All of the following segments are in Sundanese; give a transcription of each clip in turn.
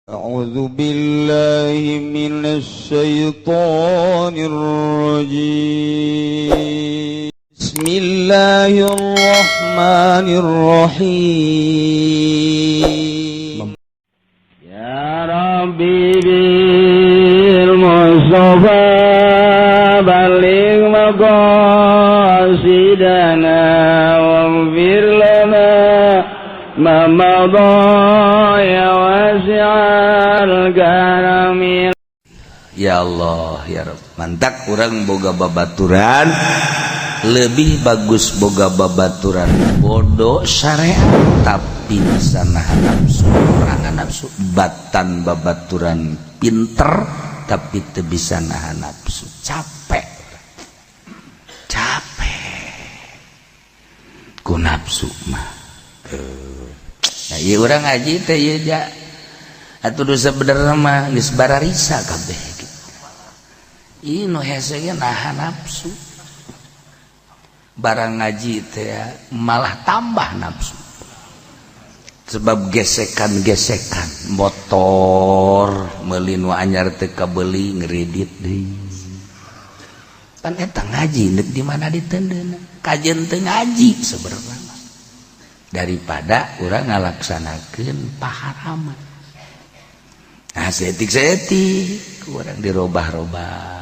أعوذ بالله من الشيطان الرجيم. بسم الله الرحمن الرحيم. يا ربي بالمصطفى بلغ مقاصدنا واغفر لنا ما مضى يا واسع الكرم. Ya Allah, ya Rabb, mantak urang boga babaturan, lebih bagus boga babaturan bodoh syariat tapi bisa nahan nafsu, kurangan nafsu, batan babaturan pinter tapi teu bisa nahan nafsu. Capek, capek ku nafsu mah. Nah, ieu urang ngaji teh ieu ja atuh dosa sebenarnya mah geus bararisa kabeh gitu. Ieu nu hese ge nahan nafsu. Barang ngaji teh malah tambah nafsu. Sebab gesekan-gesekan motor meuli nu anyar teu kabeuli, ngredit deui. Pan eta ngaji deuk di mana ditendeuna? Kajeun teu ngaji sebenarnya mah. Daripada urang ngalaksanakeun paharaman. Nah, saeutik-saeutik urang dirobah-robah.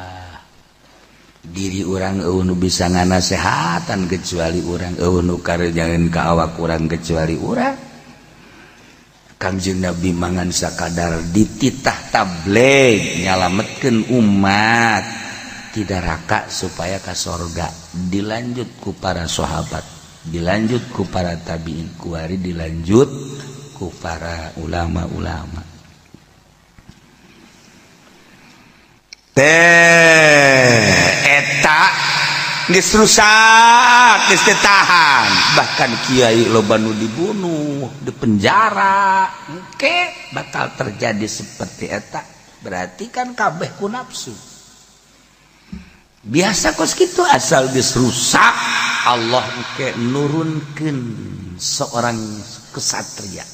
Diri urang euweuh nu bisa nganasehatan kecuali urang, euweuh nu karejangan ka awak urang kecuali urang. Kangjeng Nabi mangan sakadar dititah tabligh nyalametkeun umat tidak raka supaya ka sorga, dilanjut ku para sahabat, dilanjut ku para tabiin, kuari dilanjut ku para ulama-ulama. Teh eta geus rusak, geus teu tahan, bahkan kiai loba nu dibunuh, dipenjara. Engke bakal terjadi seperti eta, berarti kan kabeh ku nafsu. Biasa kos kitu, asal geus rusak Allah engke nurunkeun seorang kesatria.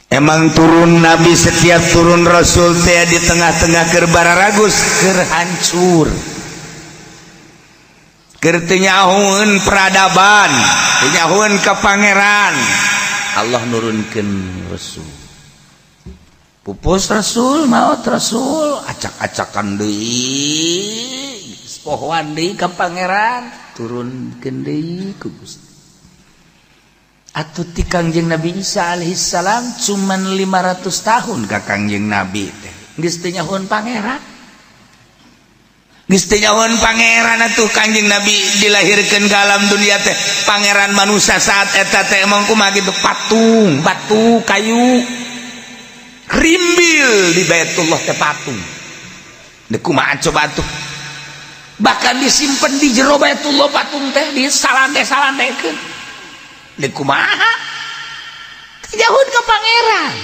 Emang turun nabi, setiap turun rasul teh di tengah-tengah keur bararagus, keur hancur, keur teu nyahoeun peradaban, teu nyahoeun ka pangeran. Allah nurunkeun rasul, pupus rasul, maot rasul, acak-acakan deui, pohoan deui ka pangeran, turunkeun deui ku Gusti. Atuh ti Kangjeng Nabi Isa alaihissalam cuman 500 tahun ka Kangjeng Nabi teh geus teu nyahoeun pangeran, geus teu nyahoeun pangeran. Atuh Kangjeng Nabi dilahirkeun ka alam dunia teh, pangeran manusia saat eta teh emang kumaha gitu, patung batu kayu rimbil di Baitullah teh, patung. Deuk kumaha coba atuh? Bahkan disimpen di jero Baitullah patung teh, di salande-salandekeun. Deuk kumaha? Teu nyahoeun ka pangeran,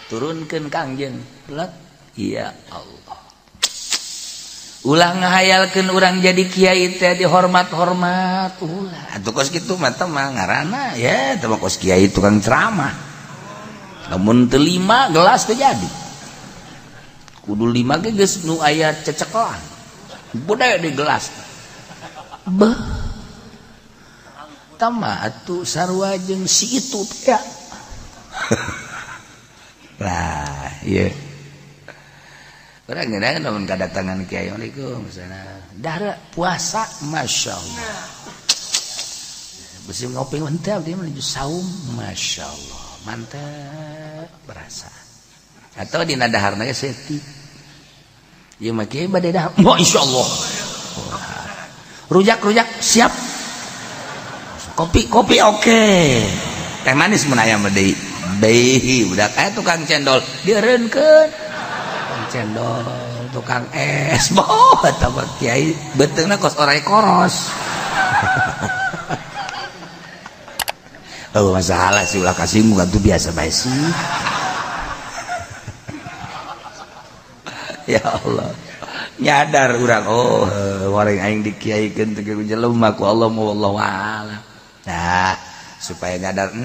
turunkeun Kangjeng. Belat ya Allah, ulah ngahayalkeun urang jadi kiai teh dihormat-hormat, ulah Atuh kos kitu mah teh mah ngaranna ya teh mah kos kiai tukang ceramah. Lamun teu lima gelas teu jadi, kudu lima ge geus nu aya cecekelan budaya di gelas. Beuh, tama atuh sarua jeung si itu teh ya. Lah ieu urang ngeunah lamun kadatangan kiai, waalaikumsalam, dahar puasa, masya Allah, besi ngopi mantap, dia menuju saum, masya Allah, mantap berasa. Atau dina daharna ge setik ieu mah, kiai bade dahar, masya Allah, rujak-rujak siap, kopi kopi oke, teh manis mun aya mah deui deui. Budak aya tukang cendol dieureunkeun, tukang cendol, tukang es, boh eta mah kiai beuteungna kos orai koros. Oh, masalah sih, ulah kasinggung atuh, biasa bae sih. Ya Allah, nyadar urang, oh wareng aing dikiaikeun teh jelema ku Allah, wallahu a'lam. Nah, supaya nyadar,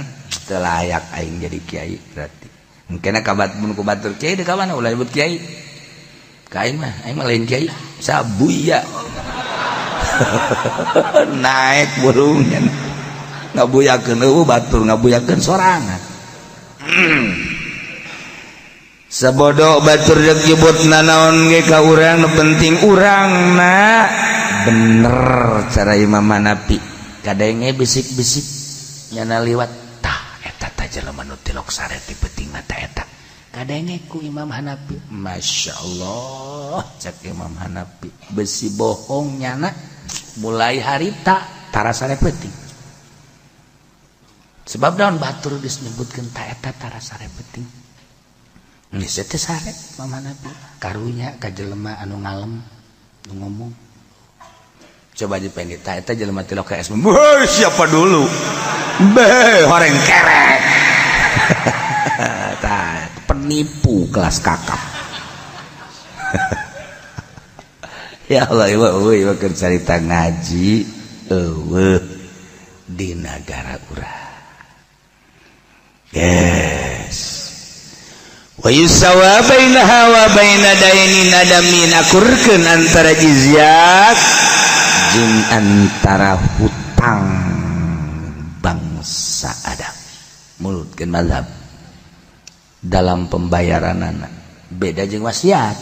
teu layak aing jadi kiai berarti. Engkena kabat mun ku batur kiai deuk ka mana ulah nyebut kiai. Ka aing mah, aing mah lain kiai, sabuya. Naik burungnya. Ngabuyakeun eueuh batur ngabuyakeun sorangan. Sabodo batur deuk nyebut nanaon ge ka urang nu penting urangna bener cara Imam Hanafi. Kadenge bisik-bisik nyana liwat tah eta tah jelema nu tilok sare ti peuting mata eta. Kadenge ku Imam Hanafi, Masya Allah cek Imam Hanafi besi bohong nyana mulai harita tara sare peuting. Sebab daun batur geus nyebutkeun ta eta tara sare peuting. Geus teh sare Imam Hanafi karunya ka jelema anu ngalem nu ngomong. Coba dipendi ta eta jelema tilok ka es. Siapa dulu? Beh, horeng kerek. Tah penipu kelas kakap. Ya Allah, ieu ieu keur carita ngaji eueuh di nagara urang. Yes. Wa yusawa bainaha wa baina dainin adamin, akurkeun antara jizyah jeung antara hutang bangsa Adam. Mulutkeun mazhab dalam pembayaranana beda jeung wasiat.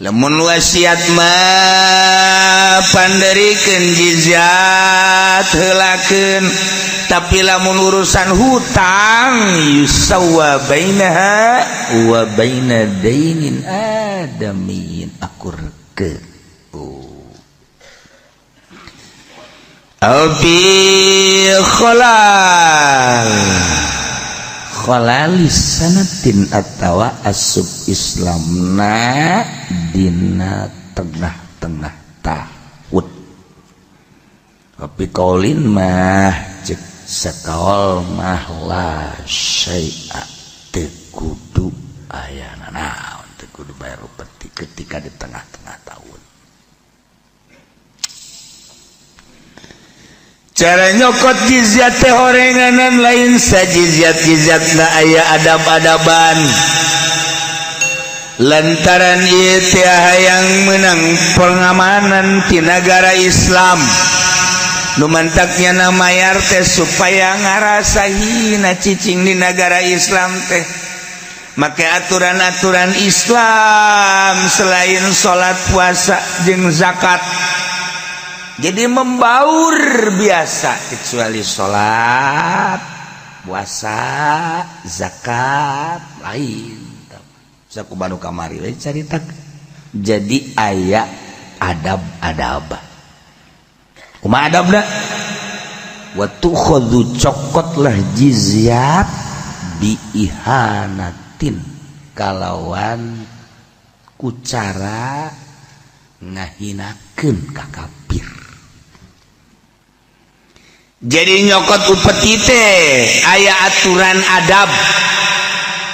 Lamun wasiat mah panderikeun jizyah heulakeun, tapi lamun urusan hutang yusawa bainaha wa baina dainin adamin, akurkeun. Au bi khalal khalalis sanatin atawa asub Islamna dina tengah-tengah tahun. Tapi kaulin mah cek sakaol mah la syai'a teu kudu aya nanaon, teu kudu bayar upeti ketika di tengah-tengah tahun. Cara nyokot jizyat teh horenganan lain sajizyat-jizyatna aya adab-adaban. Lantaran ieu teh hayang menang pengamanan ti nagara Islam. Nu mantaknya na mayar teh supaya ngarasa hina cicing di nagara Islam teh. Make aturan-aturan Islam selain salat, puasa jeung zakat. Jadi membaur biasa kecuali salat, puasa, zakat lain. Saku banu kamari we carita. Jadi aya adab-adab. Kumaha adabna? Wa tukhadhu cokotlah jizyat bi ihanatin kalawan kucara ngahinakeun ka kafir. Jadi nyokot upeti teh aya aturan adab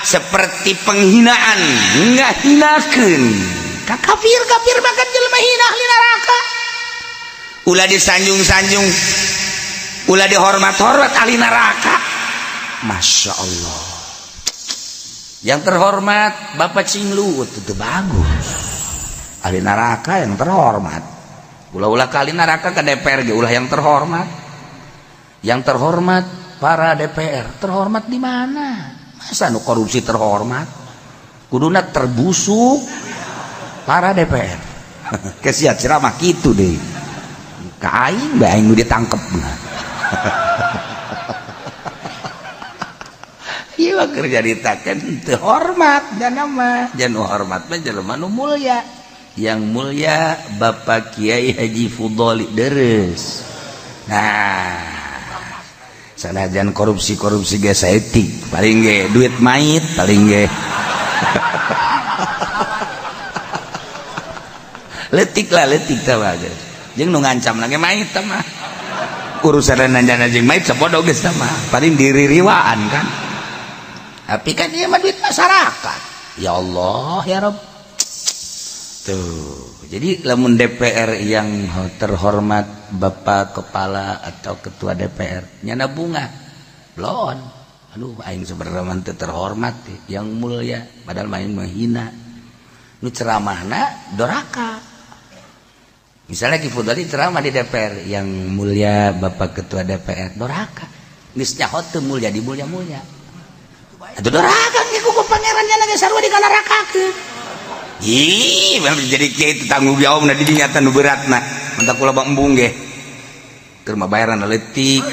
seperti penghinaan ngahinakeun ka kafir. Kafir bahkan jelema hina ahli neraka. Ulah disanjung-sanjung, ulah dihormat-hormat ahli neraka. Masya Allah. Yang terhormat Bapak Cinglu itu bagus. Ahli neraka yang terhormat. Ulah-ulah kali neraka ke DPR ge ulah yang terhormat. Yang terhormat para DPR, terhormat di mana? Masa nu korupsi terhormat? Kuduna terbusuk para DPR. Kesian ceramah kitu deh. Ka aing bae aing nu ditangkep. Ieu mah keur nyaritakeun teu hormat jana mah. Jan hormat mah jelema nu mulia. Yang mulia Bapak Kiai Haji Fudholi Deres. Nah, sanajan korupsi-korupsi ge saeutik, paling ge duit mait paling ge. Leutik lah, leutik tah mah. Jeung nu ngancam ge mait tah mah. Urusan nanjana jeung mait sapodo geus tah mah, paling diririwaan kan. Tapi kan ieu mah duit masyarakat. Ya Allah ya Rabb. Tuh, jadi lamun DPR yang terhormat Bapak Kepala atau Ketua DPR nyana bunga blon. Aduh, aing sebenarnya mah teu terhormat yang mulia, padahal main menghina. Nu ceramahna doraka. Misalnya Ki Fudoli ceramah di DPR, yang mulia Bapak Ketua DPR, doraka. Geus nyaho teu mulia di mulia-mulia. Atuh doraka ge ku pangerannya ge sarua dikanarakakeun. Ih, jadi kiai tanggung jawab na di dinya nu beratna. Mentak kula embung ge. Keur mah bayaran leutik.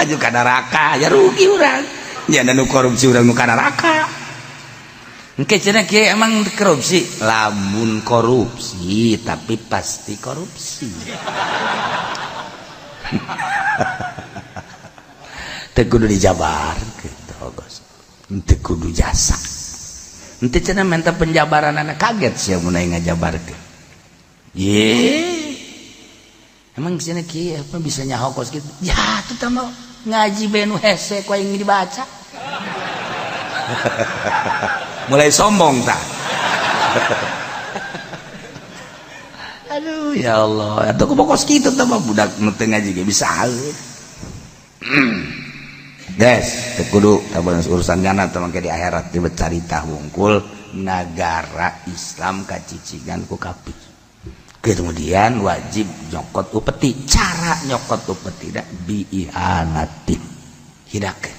Aju ka neraka ya rugi urang. Nya nu korupsi urang nu ka neraka. Engke cenah kieu emang korupsi? Lamun korupsi tapi pasti korupsi. Teu kudu dijabarkeun teh teu kudu jasa. Henteu cenah menta penjabaranana kaget sia mun aing ngajabarkeun. Ye. Emang cenah kieu apa bisa nyaho kos kitu? Ya atuh tah mah ngaji benu hese ku aing dibaca. Mulai sombong tah. Aduh ya Allah, atuh ku kos kitu tah mah budak nu teu ngaji ge bisa halus. Des, teu kudu tah urusan jana teh mangke di akhirat dibecarita wungkul nagara Islam kacicingan ku kafir. Kemudian wajib nyokot upeti. Cara nyokot upeti dah biihanati. Hidakeun.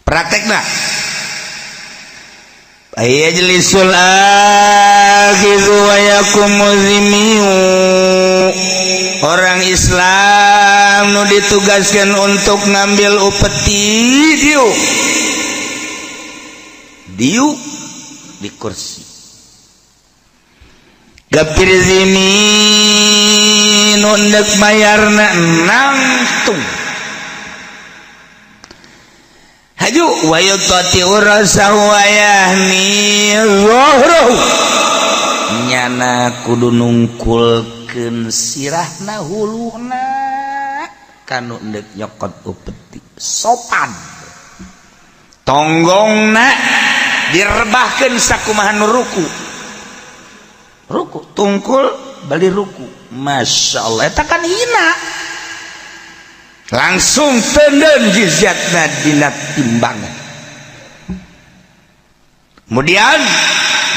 Praktekna. Ayajlisul akhidhu wa yakumu zimiu. Orang Islam nu ditugaskan untuk ngambil upeti diuk. Diuk di kursi. Gapir zimi nu endek bayarna nangtung. Haju wa yutati urasahu wa yahni zuhruhu. Nyana kudu nungkulkeun sirahna huluna kanu endek nyokot upeti sopan. Tonggongna direbahkeun sakumaha nu ruku. Ruku tungkul bali ruku. Masya Allah, eta kan hina. Langsung tenden jizyatna dina timbangan. Kemudian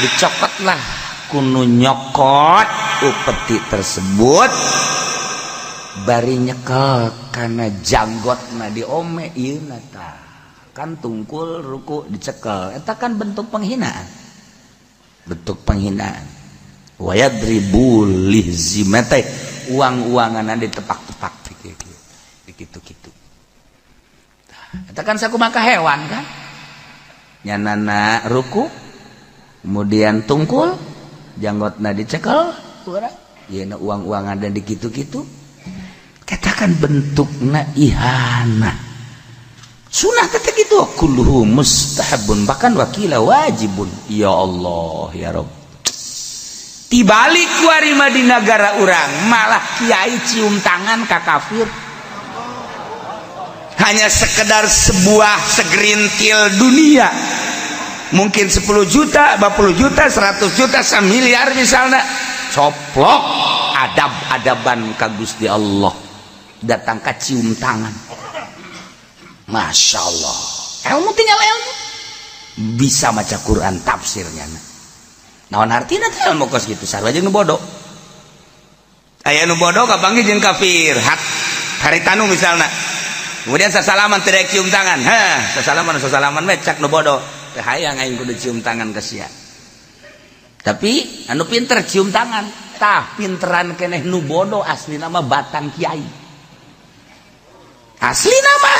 dicokotlah kunu nyokot upeti tersebut bari nyekel kana janggotna diome ieuna tah. Kan tungkul ruku dicekel, eta kan bentuk penghinaan. Bentuk penghinaan. Wayadribu lihzimate, uang-uangan ditepak-tepak gitu-gitu. Eta kan sakumaha hewan kan? Nyanana ruku, kemudian tungkul, janggotna dicekel, urang yeuna uang-uangan dan dikitu-kitu. Katakan bentukna ihana. Sunah kata gitu, kulluhu mustahabun, bahkan wakila wajibun. Ya Allah ya Rabb. Tibalik kuari mah di negara urang malah kiai cium tangan ka kafir. Hanya sekedar sebuah segerintil dunia. Mungkin 10 juta, 20 juta, 100 juta, 1 miliar misalnya. Coplok adab-adaban ka Gusti Allah. Datang ka cium tangan. Masya Allah. Ilmu tinggal ilmu. Bisa maca Quran tafsirnya. Naon artina teh ilmu kos kitu sarua jeung nu bodoh. Aya nu bodoh kapanggih jeung kafir. Haritanu misalna. Kemudian sasalaman tidak cium tangan. Hah, sasalaman sasalaman we cak nu bodoh. Teu hayang aing kudu cium tangan ka sia. Tapi anu pinter cium tangan. Tah pinteran keneh nu bodoh asli nama batang kiai. Asli nama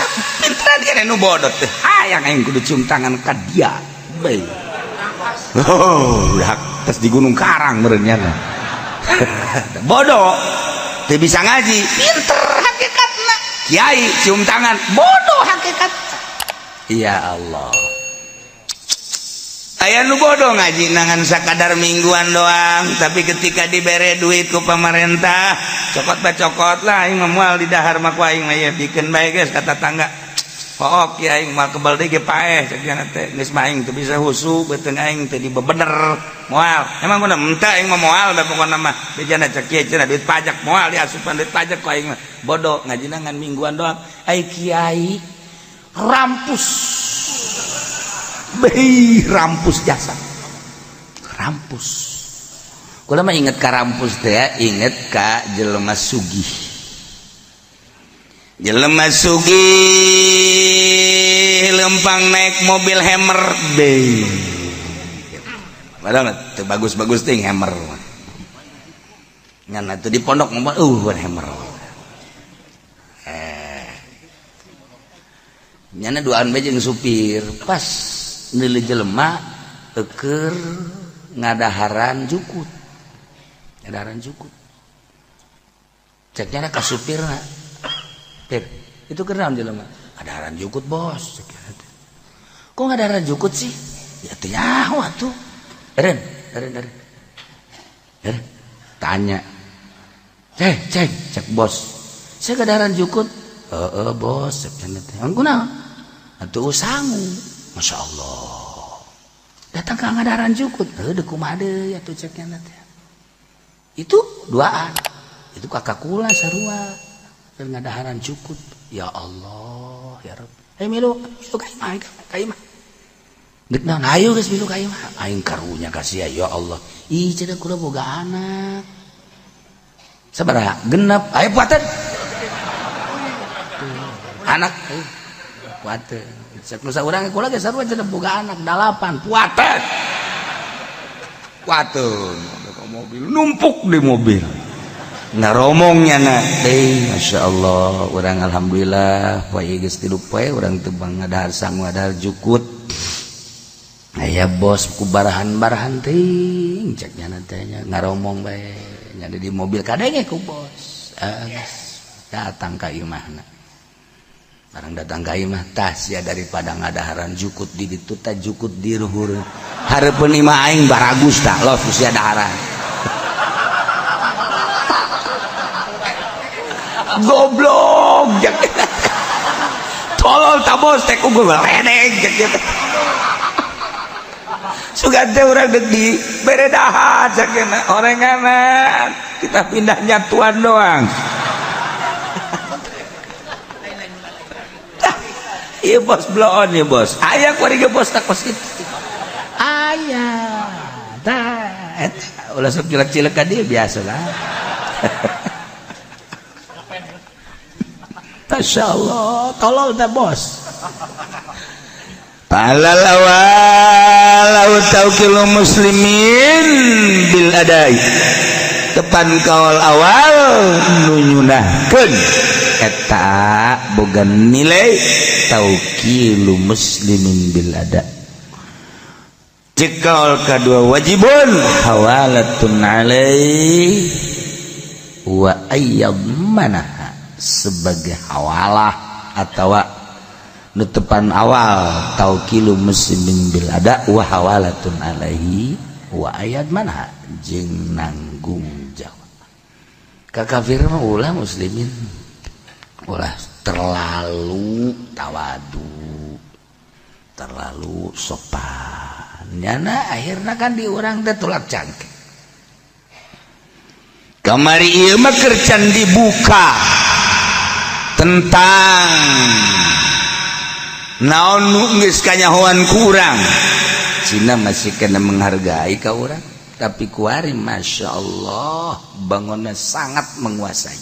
pinteran keneh nu bodoh teh hayang aing kudu cium tangan ka dia. Bae. Oh, udah tes di Gunung Karang meureun nya. Bodoh teu bisa ngaji, pinter hakikatna. Kiai cium tangan, bodoh hakikat. Ya Allah. Aya nu bodoh ngaji nangan sakadar mingguan doang, tapi ketika dibere duit ku pemerintah, cokot ba cokot lah aing mah moal di dahar mah ku aing mah ye bikeun bae geus ka tatangga. Oh kiai aing mah kebal deui ge paeh cek nya teh geus mah aing teu bisa husu beuteung aing teu dibebener moal. Emang kunaon henteu aing mah moal da pokona mah bejana cek kiai cenah duit pajak moal diasupan duit pajak ku aing mah. Bodoh ngajina ngan mingguan doang. Ai kiai rampus. Beuh rampus jasa. Rampus. Kula mah inget ka rampus teh ya, inget ka jelema sugih. Jelema sugih lempang naik mobil Hammer deh. Padahal teu bagus-bagus ting Hammer. Ngan atuh di pondok mah Hammer. Nyana duaan bae jeung supir pas neuleuh jelema keur ngadaharan jukut. Ngadaharan jukut. Cek nyana ka supirna. Pir, itu keren jelema. Ngadaharan jukut, bos. Kok ngadaharan jukut sih? Ya teu nyaho atuh. Eren, eren, eren. Eren, tanya. Cek, cek, cek bos. Saya ngadaharan jukut. Heeh, bos, cek cenah teh. Kunaon? Atuh sangu. Masya Allah. Datang ka ngadaharan jukut. Heuh, deuk kumaha deui atuh cek nya teh. Itu duaan. Itu kakak kula sarua. Ngadaharan jukut. Ya Allah, ya Rabb. Ayo milu, milu ka imah, ka imah. Deuk naon? Ayo geus milu ka imah. Aing karunya ka sia ya Allah. Ih cenah kula boga anak. Sabaraha? Genep. Ayo puateun. Anak ayo puateun. Cek nu saurang kula ge sarua cenah boga anak 8, puateun. Puateun. Mobil numpuk di mobil. Ngaromongnya na deh, masya Allah, orang alhamdulillah, poe geus tilu poe urang teu ngadahar sangu ngadahar jukut. Aya bos ku barahan-barahan ting cek nya teh nya ngaromong bae nya di mobil kadenge ku bos. Datang ka imahna. Barang datang ka imah tas ya daripada ngadaharan jukut di ditu tah jukut di luhur. Hareupeun imah aing baragus tah los sia daharan. Goblok tolol ta bos teh ku ledeng cek sugan teh urang deuk di bere dahar cek orenganan kita pindah nyatuan doang. Ieu bos bloon ieu bos aya kuari ge bos tak kos kitu aya tah eta ulah sok cilek-cilek ka dieu biasa lah. Masya Allah, tolol dah bos. Palal awal taukilu muslimin bil adai. Tepan kaul awal nunyunahkeun eta boga nilai taukilu muslimin bil ada. Cek kaul kadua wajibun hawalatun alaih wa ayyadmanaha sebagai hawalah atau nutupan awal taukilu muslimin bil ada wa hawalatun alaihi wa ayat mana jeung nanggung jawab ka kafir mah ulah muslimin ulah terlalu tawadu terlalu sopan nyana akhirna kan di urang teh tulak cangkeng kamari ieu mah keur can dibuka tentang naon nu geus kanyahoan ku urang. Cina masih kena menghargai ka urang, tapi kuari Masya Allah bangunna sangat menguasai.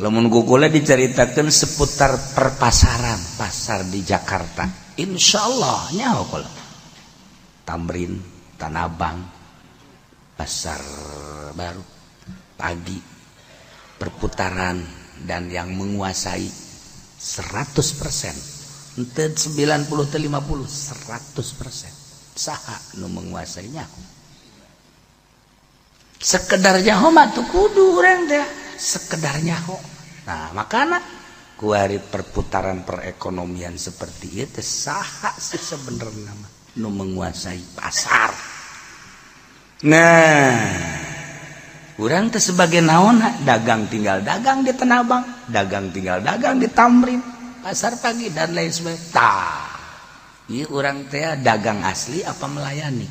Lamun kukula diceritakan seputar perpasaran pasar di Jakarta, insya Allah nyaho kula. Tamrin, Tanah Abang, pasar baru, pagi, perputaran dan yang menguasai 100%, ente 90 50 100% saha nu menguasainya. Sekedar nyaho mah tuh kudu urang teh, sekedar nyaho. Nah, makana kuari perputaran perekonomian seperti itu saha sih sebenarnya mah nu menguasai pasar. Nah, urang teh sebagai naon, dagang tinggal dagang di Tanah Abang, dagang tinggal dagang di Tamrin. Pasar pagi dan lain sebagainya. Tah, ieu urang teh dagang asli apa melayani?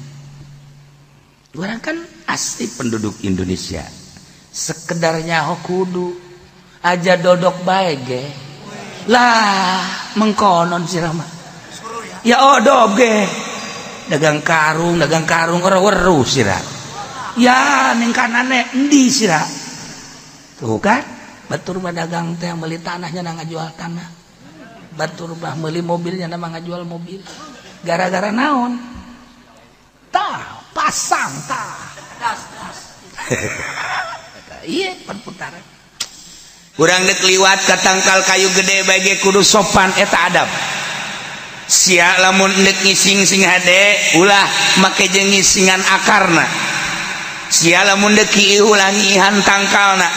Urang kan asli penduduk Indonesia. Sekedarnya kudu aja dodok bae ge. Lah, mengkonon sih mah. Ya odog ge. Dagang karung weru sira. Ya ning kanane endi sira? Tuh kan, batur mah dagang teh meuli tanahnya na ngajual tanah. Batur mah meuli mobilnya na ngajual mobil. Gara-gara naon? Tah, pasang tah. Iya, perputaran. Urang dek liwat ka tangkal kayu gede bae kudu sopan, eta adab. Sia lamun dek ngising sing hade ulah make jeung ngisingan akarna. Sia lamun dek ulah ngihan tangkalna.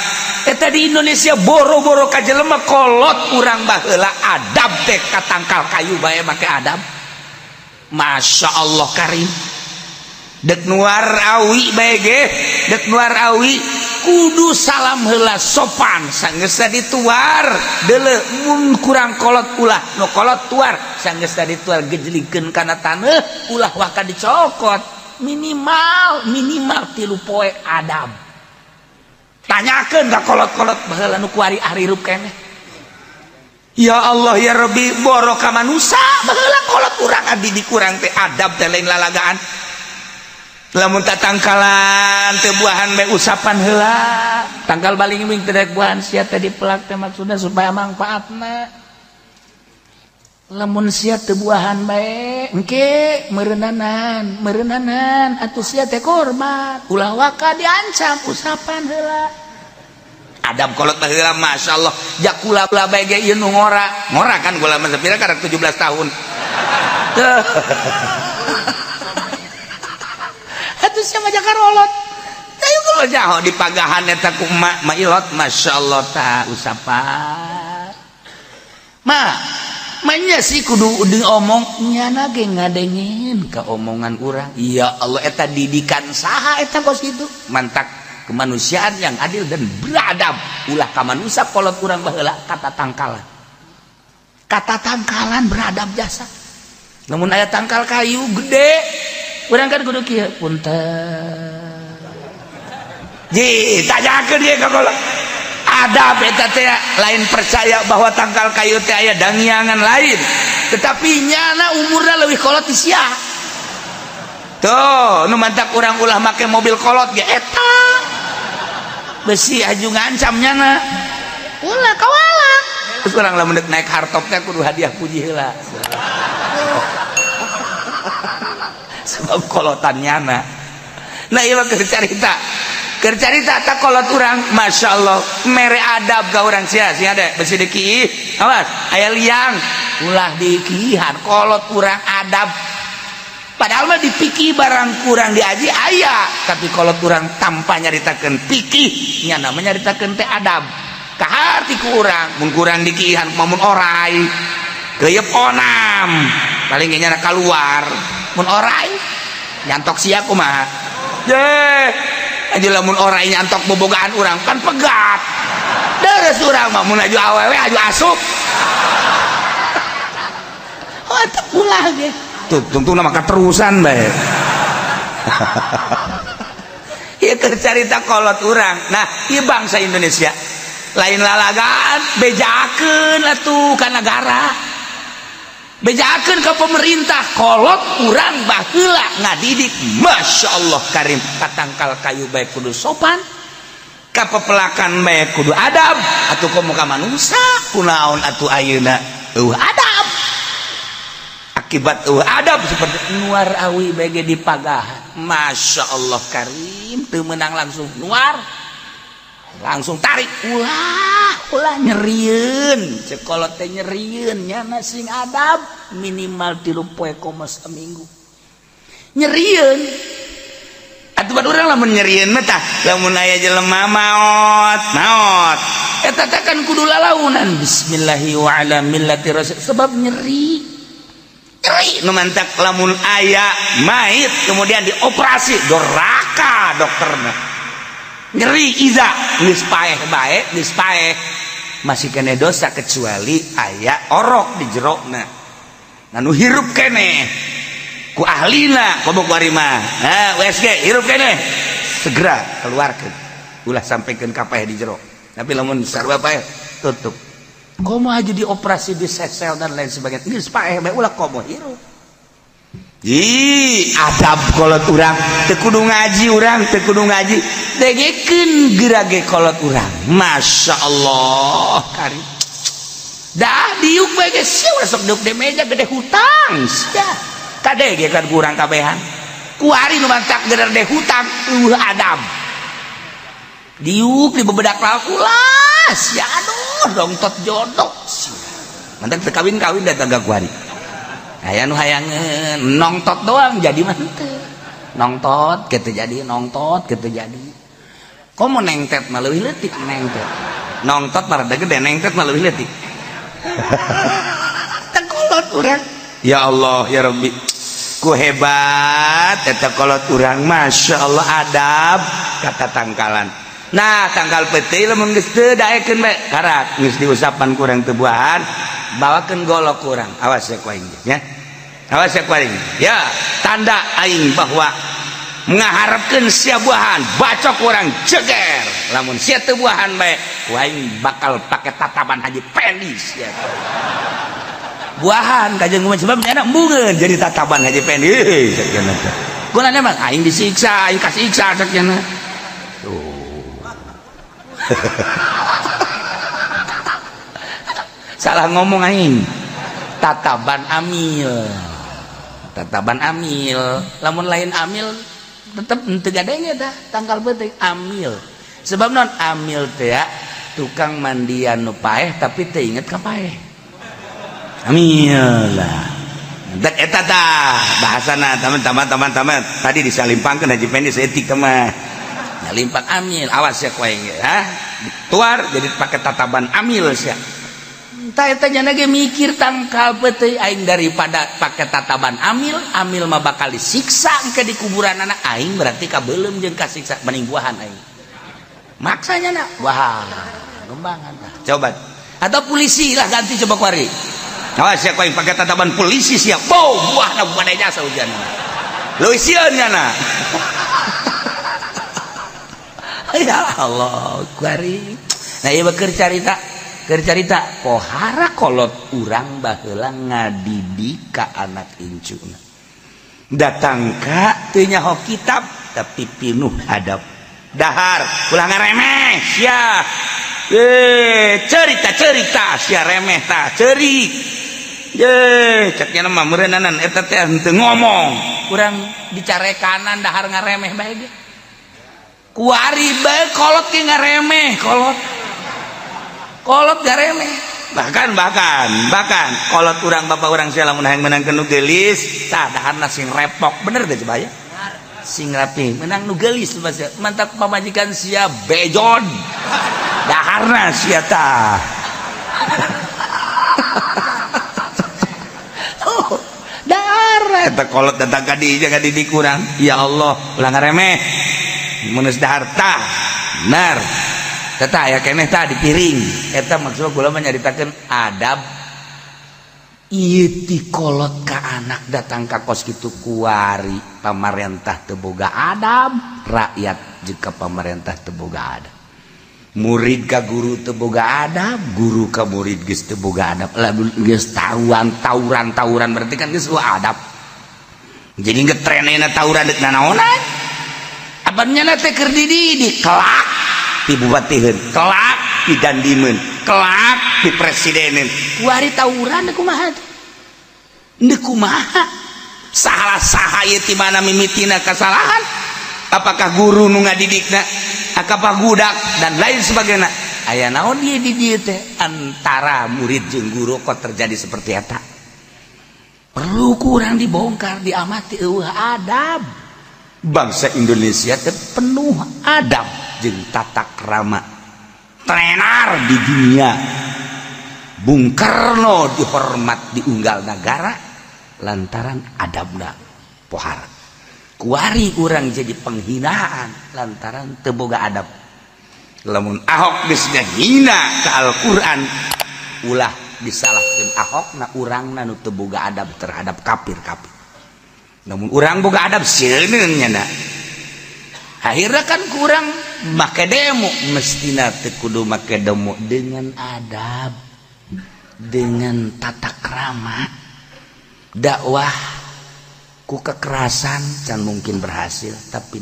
Eta di Indonesia boro-boro ka jelema kolot urang baheula adab teh ka tangkal kayu bae make adab. Masya Allah karim. Dek nuar awi bae ge, dek nuar awi kudu salam heula sopan, sanggeus dituar deuleu mun kurang kolot ulah nu kolot tuar, sanggeus dituar gejlikeun kana taneuh ulah waka dicokot, minimal minimal 3 poe adab. Tanyakeun ka kolot-kolot baheula nu kuari arirup keneh. Ya Allah ya Rabbi, boro ka manusa baheula kolot urang abdi dikurang teh adab teh lain lalagaan. Lamun tatangkalan teu buahan bae usapan heula. Tangkal baling-baling teu buahan sia teh dipelak teh maksudna supaya mangfaatna. Lamun sia teu buahan bae engke meureunnanan, meureunnanan atuh sia teh korban. Ulah waka diancam usapan heula. Adab kolot baheula masyaallah. Jakula bae ge ieu nu ngora. Ngora kan gula mah sapira karek 17 tahun. Tuh. Atuh sia mah jakarolot. Tayu kalau jaho di pagahan eta ku emak mailot masyaallah ta usapan. Ma, manya sih kudu diomong nyana ge ngadengin ka omongan urang. Ya Allah eta didikan saha eta kos kitu. Mantak kemanusiaan yang adil dan beradab. Ulah ka manusia kolot urang baheula kata tangkalan. Kata tangkalan beradab jasa. Lamun aya tangkal kayu gede urang kan kudu kieu punten. Ji, tanyakeun ieu ka kolot. Adab eta teh lain percaya bahwa tangkal kayu teh aya dangiangan lain, tetapi nyana umurna leuwih kolot ti sia. Tuh, nu mantak urang ulah make mobil kolot ge eta. Besi aju ngancam nyana. Ulah kawala. Terus urang lamun deuk naik hartop teh kudu hadiah puji heula. Sebab kolotan nyana. Nah ieu mah keur carita. Keur carita tak kolot urang, masya Allah, mere adab ka urang sia, sia deh besi dikiih, awas, aya liang, ulah dikiihan, kolot urang adab. Padahal mah dipikih barang kurang diaji aya, tapi kolot urang tanpa nyaritakeun pikih, nyana mah nyaritakeun teh adab. Kaharti ku urang, mun kurang dikiihan mun orai, geuyeub onam, paling ge nyana kaluar, mun orai nyantok sia kumaha. Ye, aja lamun orai nyantok bobogaan urang kan pegat. Deres urang mah mun aju awewe aju asup. Oh, eta ulah ge. Tuh, tungtungna mah keterusan bae. Ieu keur carita kolot urang. Nah, ieu bangsa Indonesia lain lalagaan bejakeun atuh ka nagara. Bejakeun ka pemerintah kolot urang baheula ngadidik masya Allah karim katangkal kayu bae kudu sopan ka pepelakan bae kudu adab atuh komo ka manusa kunaon atuh ayeuna eueuh adab akibat eueuh adab seperti nuar awi bae ge dipagahan masya Allah karim teu meunang langsung nuar langsung tarik ulah ulah nyerieun cek kolot teh nyerieun nyana sing adab minimal 3 poe komo saminggu nyerieun atuh bad urang lamun nyerieun mah tah lamun aya jelema maot maot eta teh kan kudu lalaunan bismillahi wa ala millati rasul sebab nyeri nyeri nu mantak lamun aya mait kemudian dioperasi doraka dokterna nyeri iza geus paeh bae geus paeh Masih kene dosa kecuali aya orok di jerokna. Anu hirup kene ku ahlina komo kuari mah. Nah, USG hirup kene. Segera keluarkeun. Ulah sampaikan ka paeh di jero. Tapi lamun sarua paeh tutup. Komo aja dioperasi di sesel dan lain sebagainya. Geus paeh bae ulah komo hirup. Ih, adab kolot urang, teu kudu ngaji urang, teu kudu ngaji. Dengekeun geurage kolot urang. Masya Allah, kari. Dah diuk bae geus sia ulah sok diuk di meja gede hutang sia. Kade ge kan kurang kabehan. Kuari nu mantak gede hutang eueuh adab. Diuk di bebedak ulah sia aduh dongtot jodok sia. Mantak teu kawin-kawin datang ka kuari. Aya nu hayangeun nongtot doang jadi mah henteu. Nongtot kitu jadi, nongtot kitu jadi. Komo nengtet mah leuwih leutik nengtet. Nongtot mah rada gede, nengtet mah leuwih leutik. Teh kolot urang. Ya Allah ya Rabbi. Ku hebat eta kolot urang, Masya Allah adab kata tangkalan. Nah, tangkal peuting lamun geus teu daekeun bae karak geus diusapan ku urang teu buahan, bawakeun golok ku urang. Awas ya ku aing ya. Awas ya ku aing. Ya, tanda aing bahwa ngaharepkeun sia buahan, bacok urang jeger. Lamun sia teu buahan bae, ku aing bakal pake tataban Haji Pendi sia. Buahan kajeun kumaha sebab nyana embungeun jadi tataban Haji Pendi. Heuh, cek cenah teh. Kunaon emang aing disiksa, aing kasiksa cek cenah. Tuh. Salah ngomong aing. Tataban amil. Tataban amil. Lamun lain amil tetep henteu gadenge tah tangkal peuting amil. Sebab non amil teh ya, tukang mandian nu paeh tapi teu inget ka paeh. Amil lah. Dek eta tah bahasana teman-teman. Tadi disalimpangkeun Haji Pendi saeutik teh mah. Nyalimpang amil, awas ya ku aing ha. Tuar jadi pakai tataban amil sia. Entah eta nya ge mikir tangkal peuting aing daripada pakai tataban amil, amil mah bakal disiksa engke di kuburan anak aing berarti kabeuleum jeung kasiksa mending buahan aing. Maksanya na, wah, gembangan tah. Coba atau polisi lah ganti coba kuari. Awas ya ku aing pakai tataban polisi siap. Bow, buahna bukan jasa hujan. Leuwih sieun nyana. Ya Allah, kuari. Nah, ieu keur carita, pohara kolot urang baheula ngadidik ka anak incuna. Datang ka teu nyaho kitab tapi pinuh adab. Dahar, ulah ngaremeh sia. Cerita-cerita sia remeh tah, ceurik. Ye, cek nya mah meureunnanan eta teh henteu ngomong. Urang dicarekanan dahar ngaremeh bae ge. Kuari bae kolot ge ngaremeh, kolot. Kolot garemeh. Bahkan kolot urang bapak urang sia lamun hayang meunangkeun nu geulis, tah daharna sing repok, bener teh coba ya? Sing rapi, menang nu geulis mantap pamajikan sia bejon. Daharna sia tah. Oh, dahar eta kolot datang ka dieu ka didik urang. Ya Allah, ulah ngaremeh. Mun geus dahar tah, bener. Teta aya keneh tah di piring. Eta maksud kula mah nyaritakeun adab. Ieu ti kolot ka anak datang ka kos kitu kuari pamarentah teu boga adab, rakyat jeung ka pamarentah teu boga adab. Murid ka guru teu boga adab, guru ka murid geus teu boga adab. Lah geus tauan tawuran berarti kan geus eueuh adab. Jadi ngetrenena tawuran deuk nanaonan. Apan nya teh keur dididik kelak di bupatiheun, kelak di dandimeun, kelak di presideneun. Kuari tawuran kumaha? Deuk kumaha? Salah saha ieu ti mana mimitina kasalahan? Apakah guru nu ngadidikna? Apakah budak dan lain sebagainya? Aya naon ieu di dieu teh antara murid jeung guru kok terjadi seperti eta? Perlu kurang dibongkar, diamati eueuh adab. Bangsa Indonesia teh penuh adab jeung tata krama. Tenar di dunia. Bung Karno dihormat di unggal negara lantaran adabna pohara. Kuari urang jadi penghinaan lantaran teu boga adab. Lamun Ahok geus ngahina ka Al-Qur'an, ulah disalahkeun Ahokna, urangna nu teu boga adab terhadap kafir-kafir. Namun urang boga adab sieun nya. Akhirnya kan kurang make demo, mestina teu kudu make demo dengan adab, dengan tata krama. Dakwah ku kekerasan can mungkin berhasil, tapi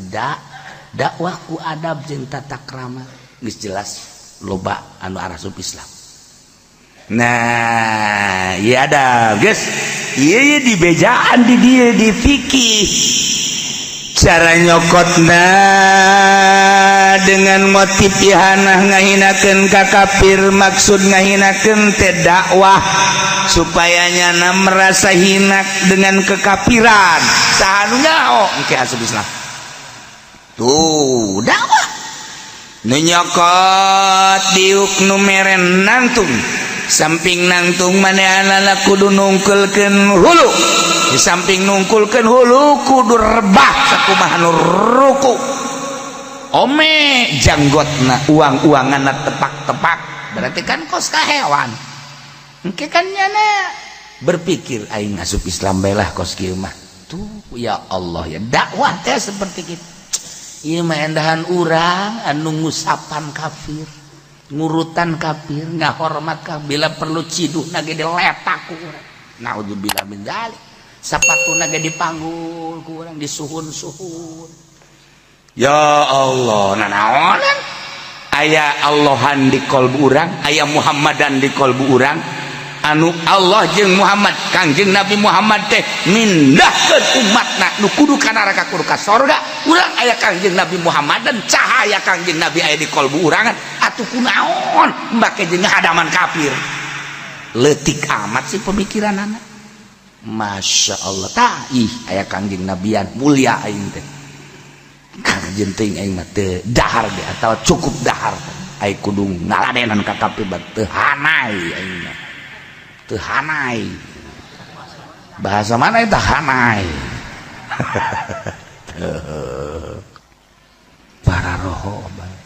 dakwah ku adab jeung tata krama geus jelas loba anu arasup Islam. Nah, ieu adab geus ieu dibejaan di dieu di fikih. Cara nyokotna dengan motif ihanah ngahinakeun ka kafir, maksud ngahinakeun teh dakwah supaya nyana merasa hinak dengan kekafiran. Saha nu nyaho engke asup Islam. Tuh dakwah nu nyokot diuk nu mere nangtung, samping nangtung manehanana kudu nungkulkeun hulu, di samping nungkulkeun hulu kudu rebah sakumaha nu ruku, ome janggotna uang-uanganna tepak-tepak, berarti kan kos ka hewan. Engke kan nyana berpikir aing asup Islam bae lah kos kieu mah. Tuh ya Allah ya, dakwah teh seperti kitu. Ieu mah endahan urang anu ngusapan kafir, ngurutan kafir, ngahormat kafir, bila perlu ciduhna ge diletak ku urang. Naudzubillah min dzalik. Sapatuna ge dipanggul ku urang, disuhun-suhun. Ya Allah, nanaonan? Aya Allahan di kolbu urang, aya Muhammadan di kolbu urang. Anu Allah jeung Muhammad, Kangjeng Nabi Muhammad teh mindahkeun umatna nu kudu ka neraka kudu ka sorga. Urang aya Kangjeng Nabi Muhammad dan cahaya Kangjeng Nabi aya di kolbu urangan. Atuh kunaon make jeung hadaman kafir. Leutik amat sih pemikiran anak. Masya Allah, tah ih aya Kangjeng Nabian mulia aing teh. Kangjeng teuing aing mah teu dahar ge atawa cukup dahar. Aing kudu ngaladenan ka kafir teu hanai aing mah. Teu hanai. Bahasa mana itu hanai? Para roho bae.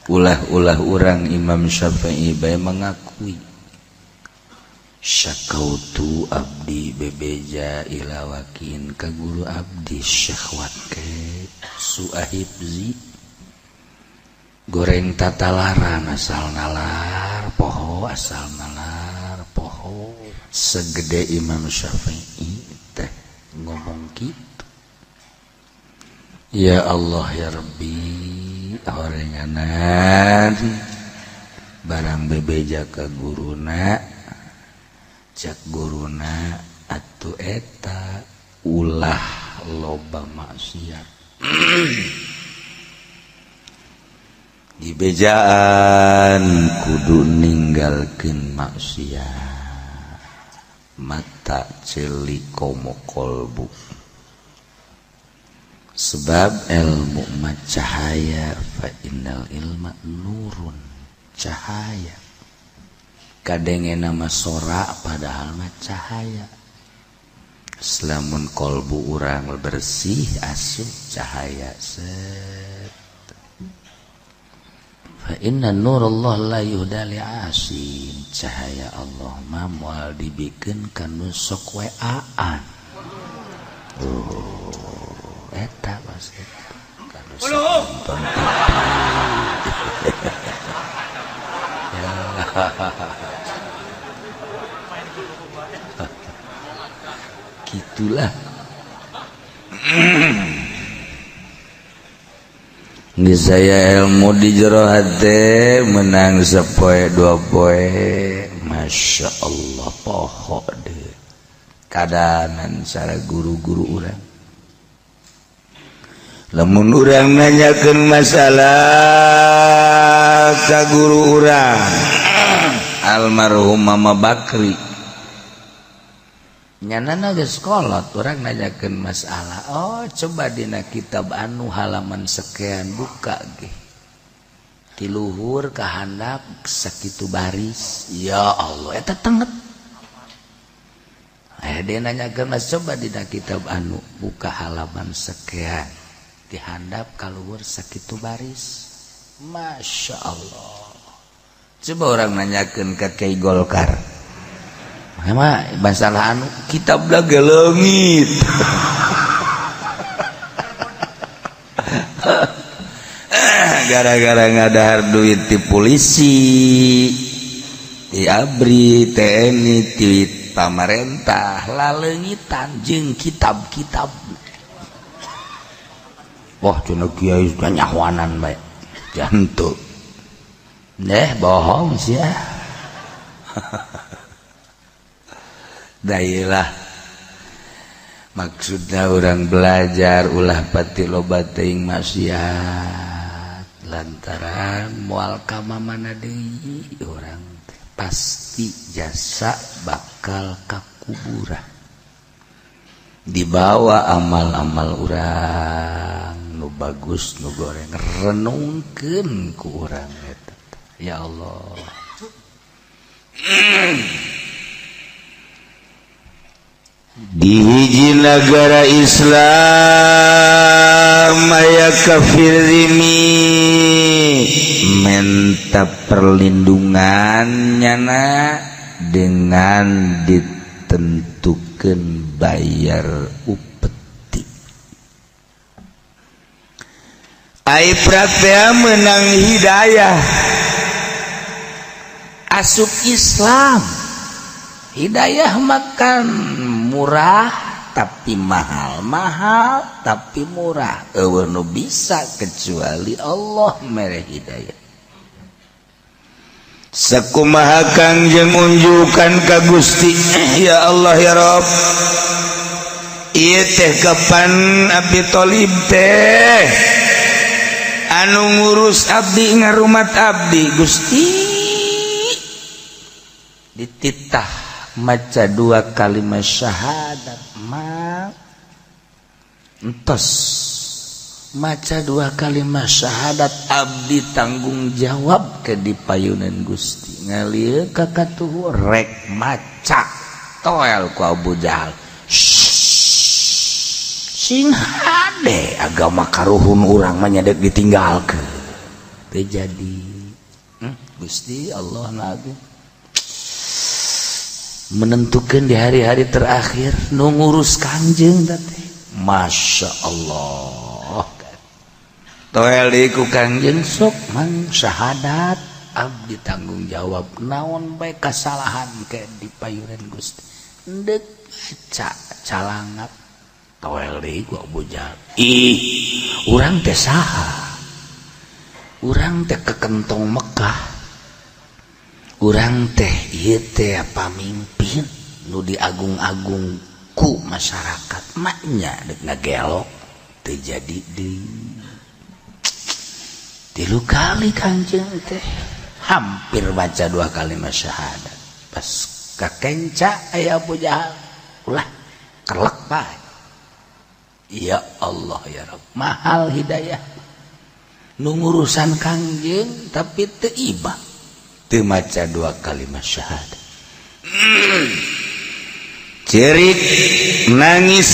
Ulah-ulah urang Imam Syafi'i bae mengakui syakautu abdi bebeja ila wakin ka guru abdi Syekh Wake Suahibzi goreng tatalaran asal nalar poho, asal nalar poho. Segede Imam Syafi'i teh ngomong gitu. Ya Allah ya Rabbi, horenganan barang bebeja ka guruna, cak guruna atuh eta ulah loba maksiat. Dibejaan kudu ninggalkeun maksiat. Mata ceuli komo kolbu. Sebab ilmu mah cahaya, fa innal ilma nurun, cahaya. Kadenge nama sora padahal mah cahaya. Selamun kolbu urang bersih asup cahaya set. Fa inna nurullah la yuhda li'asin, cahaya Allah mah moal dibikeun ka nu sok weaan. Oh, eta maksud kanu sok nonton TV. Ya. Gitulah. Ini saya ilmu di jero hati menang sepoe dua poe, masya Allah poho deh. Kadanan cara guru-guru urang. Lamun urang nanyakeun masalah ka guru urang, almarhum Mama Bakri. Nyanana geus kolot urang nanyakeun masalah. Oh, coba dina kitab anu halaman sekian buka ge. Ti luhur ka handap sakitu baris. Ya Allah, eta tenget. Aya dia nanyakeun mas coba dina kitab anu buka halaman sekian. Di handap ka luhur sakitu baris. Masya Allah. Coba orang nanyakeun ka Kiai Golkar. Mah masalah anu kitab lagi leungit. Gara-gara ngadahar duit di polisi, di ABRI, TNI, di pamarentah, laleungitan jeung kitab-kitab. Wah, cenah kiai nyahoanan bae. Jantu. Neh bohong sia. Dailah maksudna urang belajar ulah pati loba teuing maksiat lantaran moal ka mamana deui urang pasti jasa bakal ka kuburan dibawa amal-amal urang nu bagus nu goreng renungkeun ku urang eta. Ya Allah. Di hiji negara Islam aya kafir zimmi menta perlindungan nyana dengan ditentukan bayar upeti. Ai praktea menang hidayah asup Islam. Hidayah makan murah tapi mahal, mahal tapi murah. Eueuh nu bisa kecuali Allah mere hidayah. Sakumaha Kangjeng unjukan ka Gusti, ya Allah ya Rabb. Ieu teh kapan Abi Thalib teh anu ngurus abdi ngarumat abdi Gusti dititah maca dua kalimat syahadat ma entos maca dua kalimat syahadat abdi tanggung jawab ke dipayunan Gusti ngalir ka katuhu rek maca toel ku Abu Jahal sing hade agama karuhun urang mah nyadek ditinggalkeun teu jadi. Gusti Allah na menentukan di hari-hari terakhir nu ngurus Kangjeng teh Masya Allah toel deui ku Kangjeng sok mang syahadat abdi tanggung jawab naon bae kasalahan ke di payunan Gusti endek baca calangap toel deui ku Abu Jahal ih urang teh saha urang teh kekentong Mekah urang teh ieu teh pamimpin nu diagung-agung ku masyarakat maknya dek ngagelok teu jadi deui tilu kali Kangjeng teh hampir baca dua kalimat syahadat pas kakenca aya Abu Jahal ulah kelek bae. Ya Allah ya Rabb mahal hidayah nu ngurusan Kangjeng tapi teu ibah teu maca dua kalimat syahadat. Cerik nangis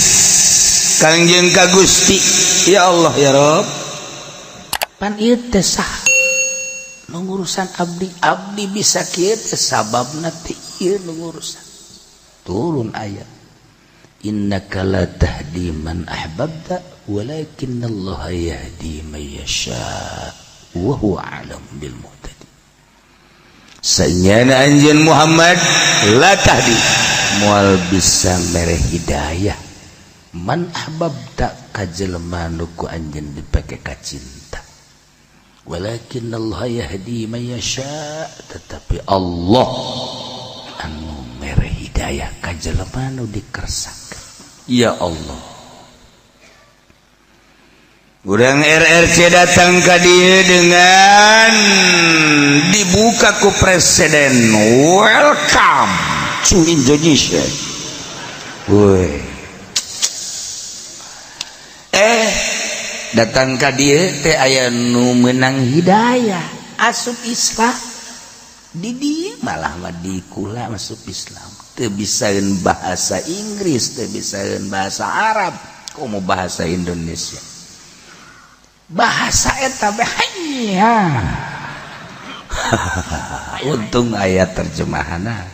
Kangjeng ka Gusti, ya Allah ya Rabb pan ieu teh sah nu ngurusan abdi abdi bisa kieu teh sababna teh ieu nu ngurusan turun ayat innaka la tahdi man ahbabta walakinallaha yahdi man yasha wa huwa a'lam bil muhtadin. Sanyana anjeun Muhammad la tahdi moal bisa mere hidayah man ahbabta ka jelema nu ku anjeun dipake ka cinta walakinallaha yahdi man yasha tetapi Allah anu mere hidayah ka jelema nu dikersakeun. Ya Allah urang RRC datang ka dieu dengan dibuka ku presiden welcome to Indonesia. Woi datang ka dieu teh aya nu meunang hidayah asup Islam di dieu malah mah dikula masuk Islam teu bisaeun bahasa Inggris teu bisaeun bahasa Arab komo bahasa Indonesia. Bahasa eta teh nya. Untung aya terjemahana.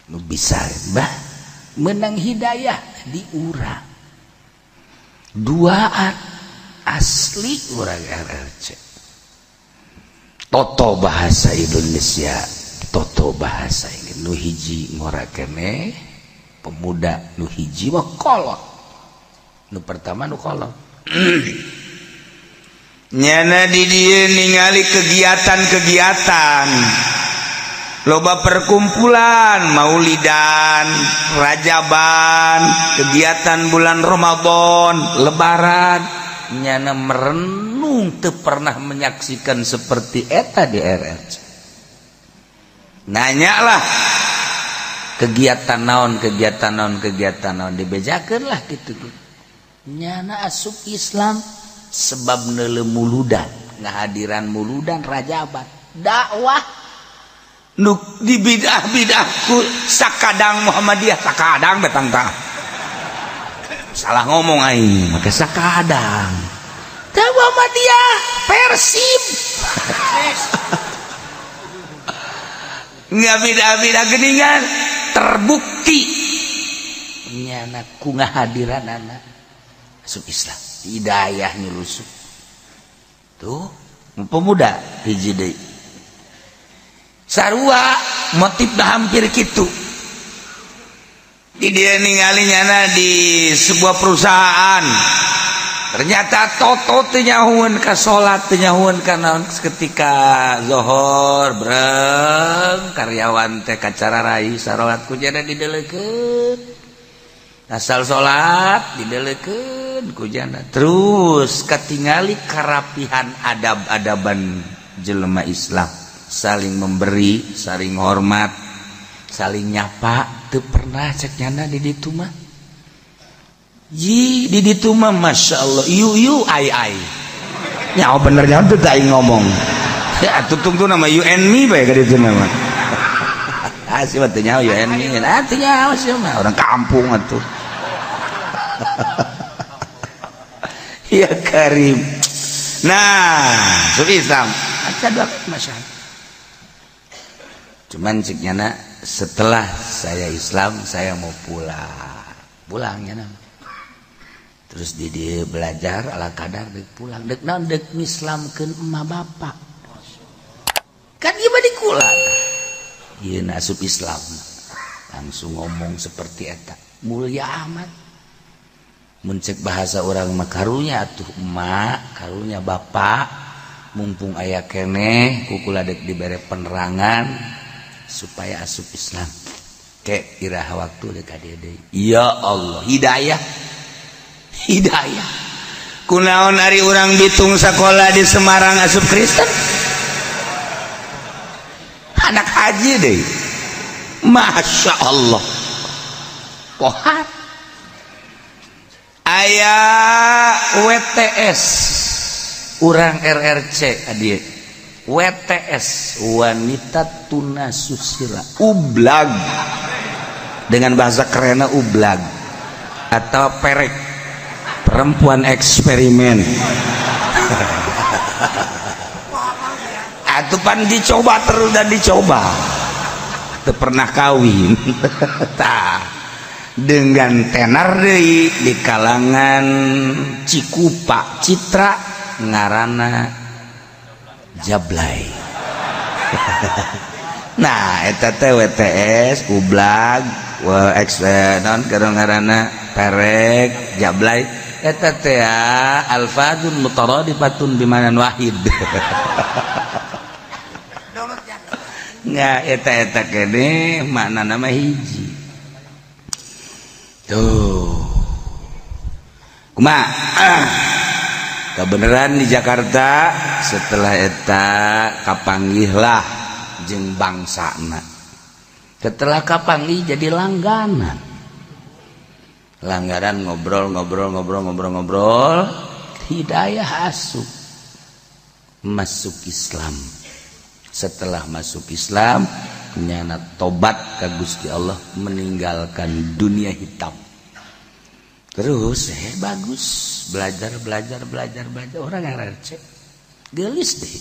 Nu bisa bah menang hidayah di urang. Duaan asli urang RRC. Toto bahasa Indonesia, toto bahasa ini nu hiji ngora keneh pemuda, nu hiji mah kolot. Nu pertama nu kolot. Nyana di dieu ningali kegiatan-kegiatan loba perkumpulan maulidan, rajaban, kegiatan bulan Ramadan, lebaran, nyana merenung teu pernah menyaksikan seperti eta di RRC. Nanya lah kegiatan naon, kegiatan naon, kegiatan naon dibejakeun lah gitu. Nyana asup Islam sebab neuleu muludan, ngahadiran muludan rajaban, dakwah nu di bidah-bidahku sakadang Muhammadiyah sakadang betang tah. Salah ngomong aing, make sakadang. Teu Muhammadiyah Persib. Nggak bidah-bidah geningan terbukti nyana ku ngahadiranana asup Islam. Hidayah nyelusup tuh pemuda hiji deui sarua motifna hampir kitu. Di dia ningali nyana di sebuah perusahaan ternyata toto teu nyahueun ka salat, teu nyahueun ka naon. Ketika zohor breng karyawan teh kacara rai sarolat ku jana didelekeun, asal salat didelekeun ku jana. Terus katingali karapihan adab-adaban jelema Islam, saling memberi, saling hormat, saling nyapa. Teu pernah cek nyana di ditu mah. Ji di ditu mah masya Allah yu yu ai ai. Nyawa bener nyawa teu aing ngomong. Ya atuh tungtu nama you and me bae ka ditu mah. Ah sih mah teu nyawa you and me. Ah teu nyawa sih mah orang kampung atuh. Ya Karim. Nah, su Islam. Aca dua masyaallah. Cuman cek nyana setelah saya Islam saya mau pulang. Pulang nyana. Terus di dia belajar ala kadar dek pulang dek naon dek ngislamkeun emak bapak. Kan ieu mah di kula. Ieu asup Islam. Langsung ngomong seperti eta. Mulia amat. Mun cek bahasa urang mah karunya atuh emak, karunya bapak, mumpung aya keneh ku kula dek dibere penerangan supaya asup Islam. Kek iraha waktu dek ka dieu deui. Ya Allah, hidayah. Hidayah. Kunaon ari urang Bitung sakola di Semarang asup Kristen? Anak haji deh. Masya Allah. Pohat. Aya WTS urang RRC adie. WTS wanita tuna susila ublag, dengan bahasa kerennya ublag atau perek, perempuan eksperimen. Atupan dicoba terus dan dicoba, teu pernah kawin. Tah, dengan tenar deui di kalangan Cikupa Citra ngaranna Jablay. Nah eta teh WTS ublag X non ngaranna perek Jablay eta teh alfadun mutaradifatun bimanan wahid. Nggak eta-eta kene makna nama hiji. Tuh. Kumaha? Kebenaran di Jakarta setelah eta kapanggihlah jeung bangsana. Setelah kapanggih jadi langganan. Langganan ngobrol ngobrol ngobrol ngobrol ngobrol, hidayah asup masuk Islam. Setelah masuk Islam nyana tobat ka Gusti Allah, meninggalkan dunia hitam. Terus bagus belajar belajar belajar belajar orang yang receh gelis deh.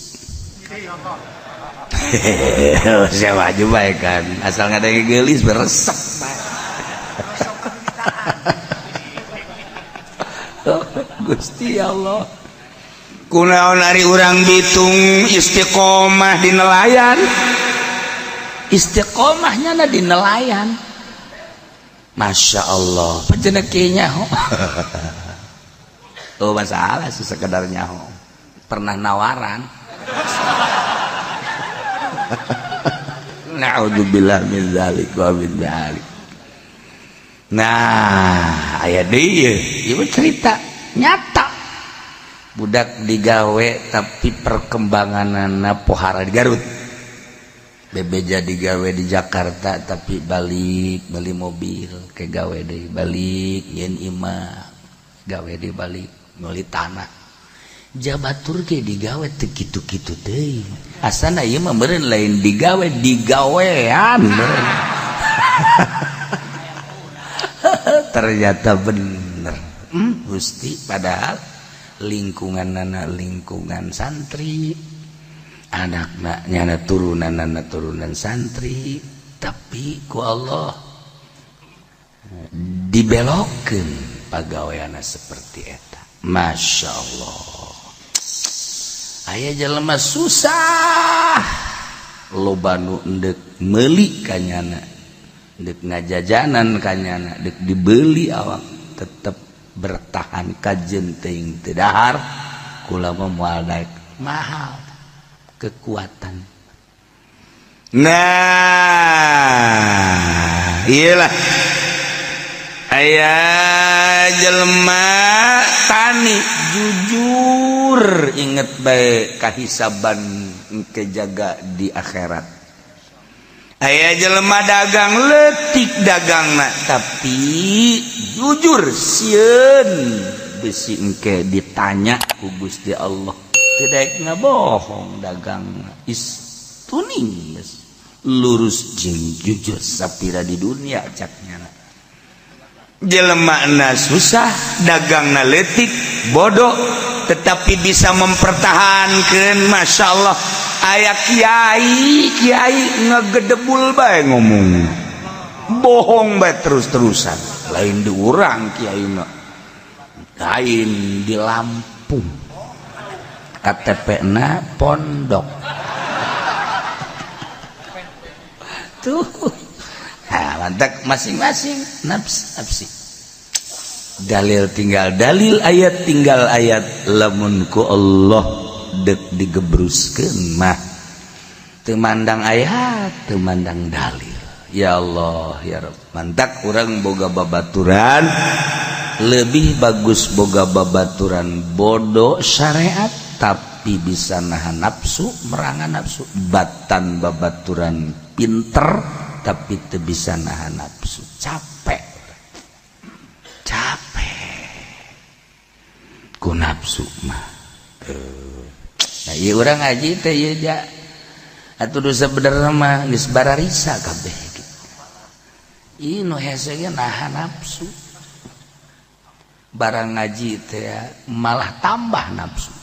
Siapa aja baik kan asal nggak ada yang gelis beresep baik. Gusti Allah kunaon ari urang Bitung istiqomah di nelayan, istiqomahnya na di nelayan. Masya Allah penjenekinya ho. Oh masalah sih sekedarnya ho. Pernah nawaran. Na'udzubillah min dzalik wa min dzalik. Nah, aya deui ieu cerita nyata. Budak digawe tapi perkembanganana pohara di Garut. Bebeja digawe di Jakarta tapi balik beli mobil ke gawe deui balik yen imah gawe deui balik meuli tanah. Jabatur ge digawe teu kitu-kitu teuing. Asana ieu mah meureun lain digawe digawean meureun. Ternyata bener. Gusti padahal lingkunganana lingkungan santri. Anakna nyana turunanana turunan santri, tapi ku Allah dibelokkeun pagaweanna seperti eta. Masya Allah. Aya jelema susah loba nu endek meuli kanyana, endek ngajajanan kanyana, endek dibeli awak tetep bertahan kajen teuing teu dahar kula mah moal daek mahal kekuatan. Nah, iyalah aya jelema tani jujur inget bae kahisaban engke jaga di akhirat. Aya jelema dagang leutik dagangna tapi jujur sieun bisi engke ditanya ku Gusti Allah. Tidak ngabohong dagang istuning lurus jeung jujur sapira di dunia caknya. Jelemana susah dagangna leutik bodoh tetapi bisa mempertahankan. Masya Allah aya kiai kiai ngegedebul bae ngomong bohong bae terus-terusan. Lain di urang kiai mah, lain di Lampung KTP na pondok tuh. Nah, mantap masing-masing nafsi. Dalil tinggal dalil, ayat tinggal ayat. Lamun ku Allah dek digebruskeun mah teu mandang ayat, teu mandang dalil. Ya Allah ya Rabb. Mantap urang boga babaturan, lebih bagus boga babaturan bodoh syariat tapi bisa nahan nafsu, merangan nafsu. Batan babaturan pinter tapi teu bisa nahan nafsu, capek capek ku nafsu mah. Nah ieu urang ngaji teh ieu ja atuh dosa bener mah geus bararisa kabeh gitu. Ieu nu hese ge nahan nafsu, barang ngaji teh malah tambah nafsu.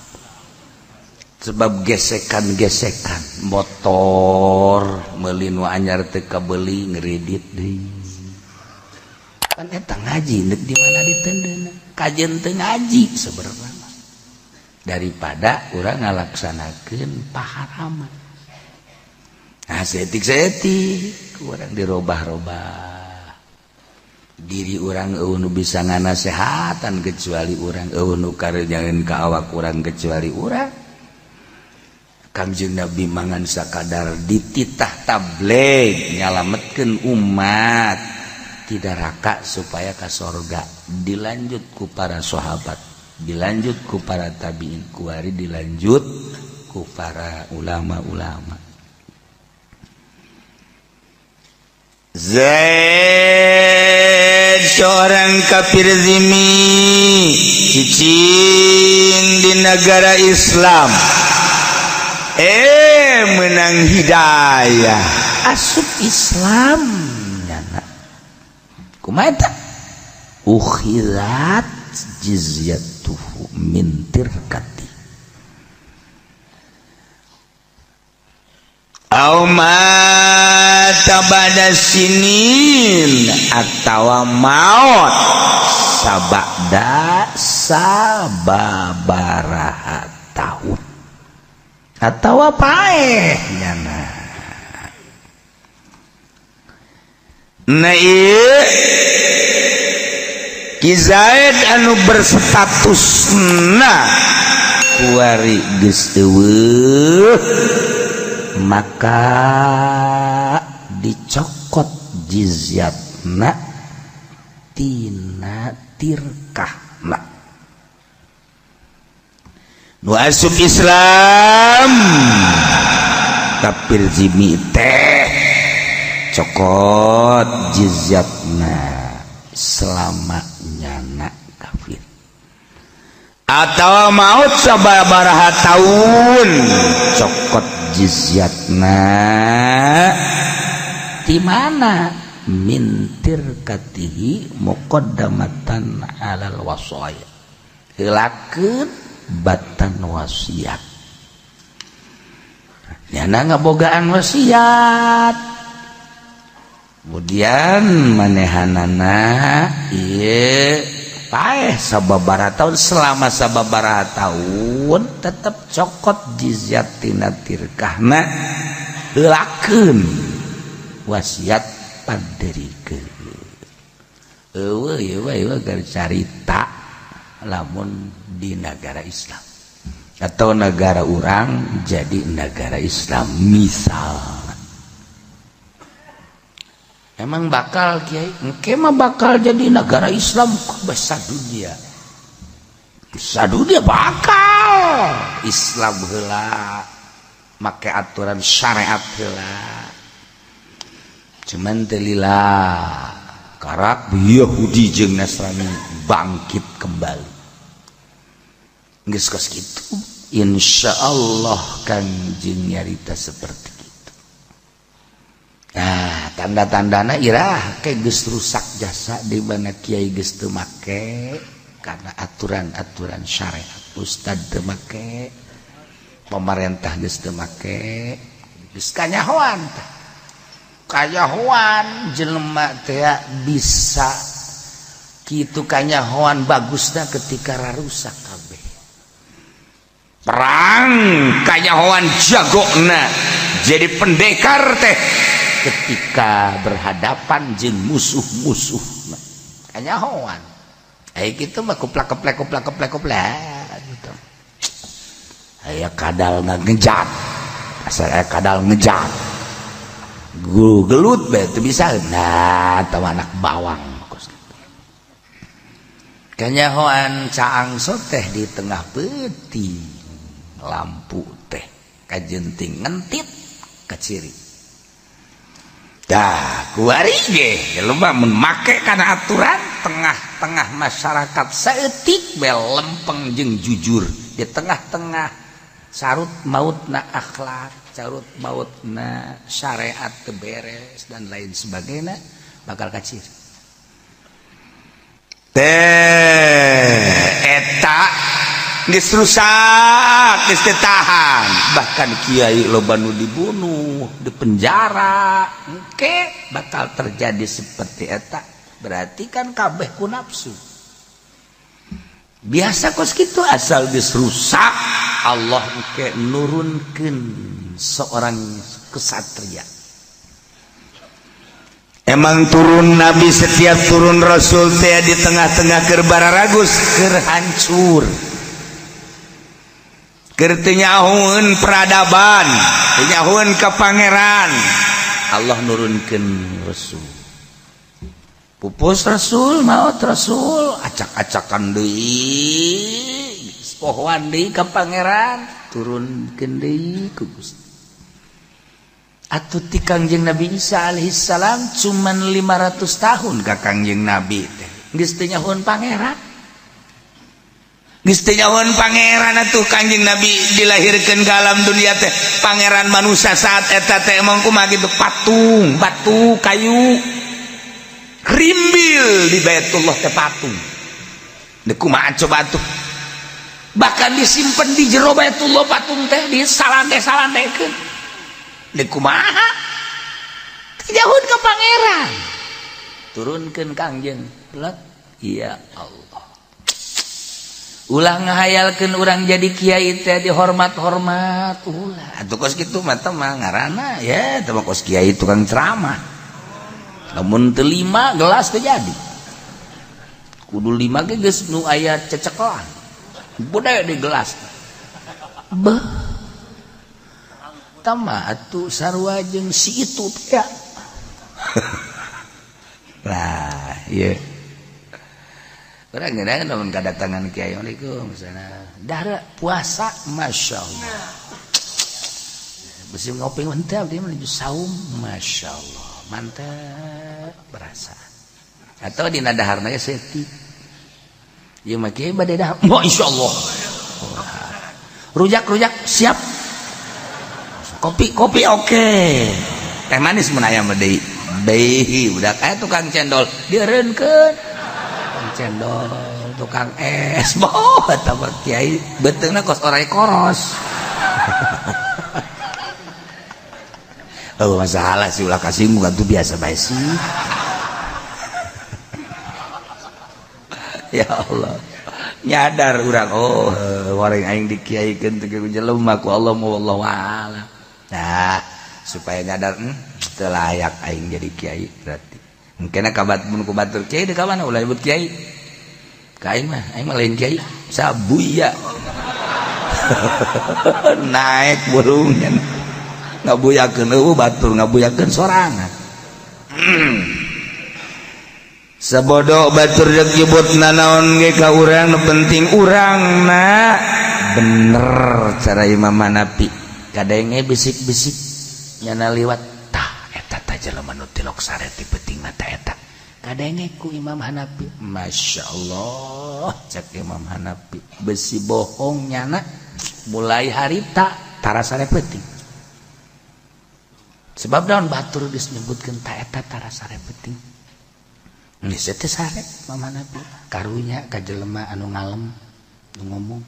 Sebab gesekan-gesekan motor meuli nu anyar teu kabeli ngredit deui. Kan eta ngaji deuk di mana ditendeuna kajen teu ngaji sebenarnya daripada urang ngalaksanakeun paharaman. Nah saeutik-saeutik urang dirobah-robah diri urang eueuh nu bisa nganasehatan kecuali urang, eueuh nu kareunyangeun ka awak urang kecuali urang. Kangjeng Nabi mangan sakadar dititah tabligh nyalametkeun umat tidak raka supaya ka sorga. Dilanjut ku para sahabat, dilanjut ku para tabiin, kuari dilanjut ku para ulama-ulama. Zaid seorang kafir zimmi cicing di negara Islam, menang hidayah asup Islam nyana. Kumaha eta? Ukhirat jizyatuhu min tirkati au mata ba'da sinin atawa maut sabada sababaraha tahun atawa paeh nyana. Nah ieu Ki Zaid anu berstatus na kuari geus eueuh maka dicokot jizyatna tina tirkahna. Nu asup Islam kafir zimmi teh cokot jizyatna selama nyana kafir atau maut sababaraha tahun cokot jizyatna di mana min tirkatihi muqaddamatan alal wasaya heulakeun batan wasiat nyana ngabogaan wasiat kemudian manehanana ieu paeh sababaraha tahun selama sababaraha tahun tetep cokot jizyat tina tirkahna heulakeun wasiat paderikeun. Eueuh ieu ieu gar carita lamun di negara Islam atau negara urang jadi negara Islam misal. Emang bakal kiai engke mah bakal jadi negara Islam besar dunia. Besar dunia bakal Islam heula make aturan syariat heula. Cuman teu lila karak Yahudi jeung Nasrani bangkit kembali. Geus kos kitu insyaallah Kangjeng nyarita seperti itu. Nah, tanda-tandana irah ke geus rusak jasa di mana kiai geus teu make karena aturan-aturan syariat, ustad teu make, pemerintah geus teu make, geus kanyahoan tah. Kanyahoan jelema teh bisa kitu kanyahoan bagusna ketika rarusak kabeh. Perang kanyahoan jagona jadi pendekar teh ketika berhadapan jeung musuh-musuh kanyahoan. Ai kitu mah kuplak keplek kuplak keplek kuplak gitu. Aya kadal ngejat, asal aya kadal ngejat gelut bae teu bisa. Nah teu anak bawang kanyahoan caang teh di tengah peuting lampu teh kajenting ngentit kaciri. Dah kuari ge jelema mun make kana aturan tengah-tengah masyarakat saeutik bae lempeng jeung jujur di tengah-tengah carut mautna akhlak, carut mautna syariat teu beres dan lain sebagainya bakal kaciri. Teh eta geus rusak, geus teu tahan, bahkan kiai loba nu dibunuh, dipenjara, engke bakal terjadi seperti eta. Berarti kan kabeh ku nafsu. Biasa kos kitu asal geus rusak, Allah engke nurunkeun seorang kesatria. Emang turun nabi setiap turun rasul teh di tengah-tengah keur bararagus, keur hancur. Keur teu nyahoeun peradaban, teu nyahoeun ka pangeran. Allah nurunkeun rasul. Pupus rasul, maot rasul, acak-acakan deui, pohoan deui ka pangeran, turunkeun deui ku Gusti. Atuh ti Kangjeng Nabi Isa alaihissalam cuman 500 tahun ka Kangjeng Nabi teh. Geus teu nyahoeun pangeran. Geus teu nyahoeun pangeran atuh Kangjeng Nabi dilahirkeun ka alam dunia teh pangeran manusia saat eta teh emang kumaha kitu patung, batu, kayu. Rimbil di Baitullah teh patung. Deuk kumaha coba atuh. Bahkan disimpen di jero Baitullah patung teh di salante-salantekeun. Deuk kumaha? Jauhun ke pangeran. Turunkeun Kangjeng. Plek. Ya Allah. Ulah ngahayalkeun urang jadi kiai teh dihormat-hormat ulah. Atuh kos kitu mah teh mah ngaranna ya teh mah kos kiai tukang ceramah. Lamun teu 5 gelas teh jadi. Kudu 5 ge geus nu aya cecekelan. Budaya di gelas. Beuh. Tah mah atuh sarua jeung si itu teh. Lah, ieu. Urang ngeunaan lamun kadatangan kiai, waalaikumsalam. Dahar puasa, Masya Allah. Besi ngopi mantap dia menuju saum, Masya Allah. Mantap berasa. Atau dina daharna ge setik. Ieu mah kiai bade dahar, Masya Allah. Rujak-rujak siap. Kopi-kopi oke. Teh manis mun aya mah deui. Deui budak aya tukang cendol dieureunkeun. Cendol tukang es boh eta mah kiai beuteungna kos orai koros. Oh masalah sih ulah kasinggung atuh biasa bae sih. Ya Allah nyadar urang oh wareng aing dikiaikeun teh ku jelema ku Allah wallahu a'lam. Nah supaya nyadar teu layak aing jadi kiai berarti. Mungkin kabat mun ku batur kiai deuk ka mana ulah nyebut kiai. Ka aing mah lain kiai, sabuya. Naik burungnya. Ngabuyakeun eueuh batur ngabuyakeun sorangan. Sabodo batur deuk nyebut nanaon ge ka urang nu penting urangna bener cara Imam Hanafi. Kadenge bisik-bisik nyana liwat jelema nu tilok sare ti peuting mata eta kadenge ku Imam Hanafi. Masya Allah cek Imam Hanafi besi bohong nyana mulai harita tara sare peuting sebab daun batur geus nyebutkeun ta eta tara sare peuting geus teh sare Imam Hanafi karunya ka jelema anu ngalem nu ngomong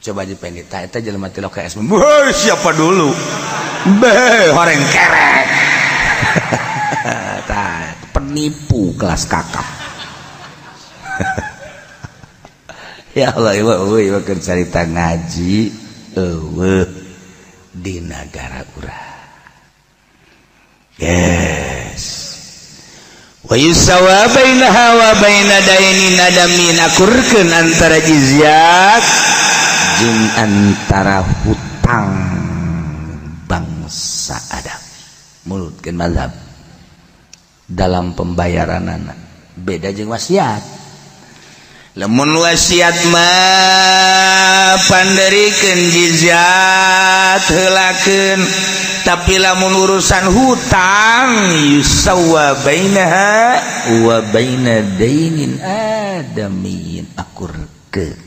coba aja pendek ta eta jelema tilok ka es siapa dulu beh horeng kerek. Penipu kelas kakap. Ya Allah ieu keur carita ngaji eueuh di nagara urang. Yes. Wa yusawa bainaha wa baina dainin adamin akurkeun antara jizyah jeung antara hutang bangsa Adam. Mulutkeun mazhab dalam pembayaranana beda jeung wasiat. Lamun wasiat mah panderikeun jizyat heulakeun, tapi lamun urusan hutang yusawwa bainaha wa baina dainin adamin akurkeun.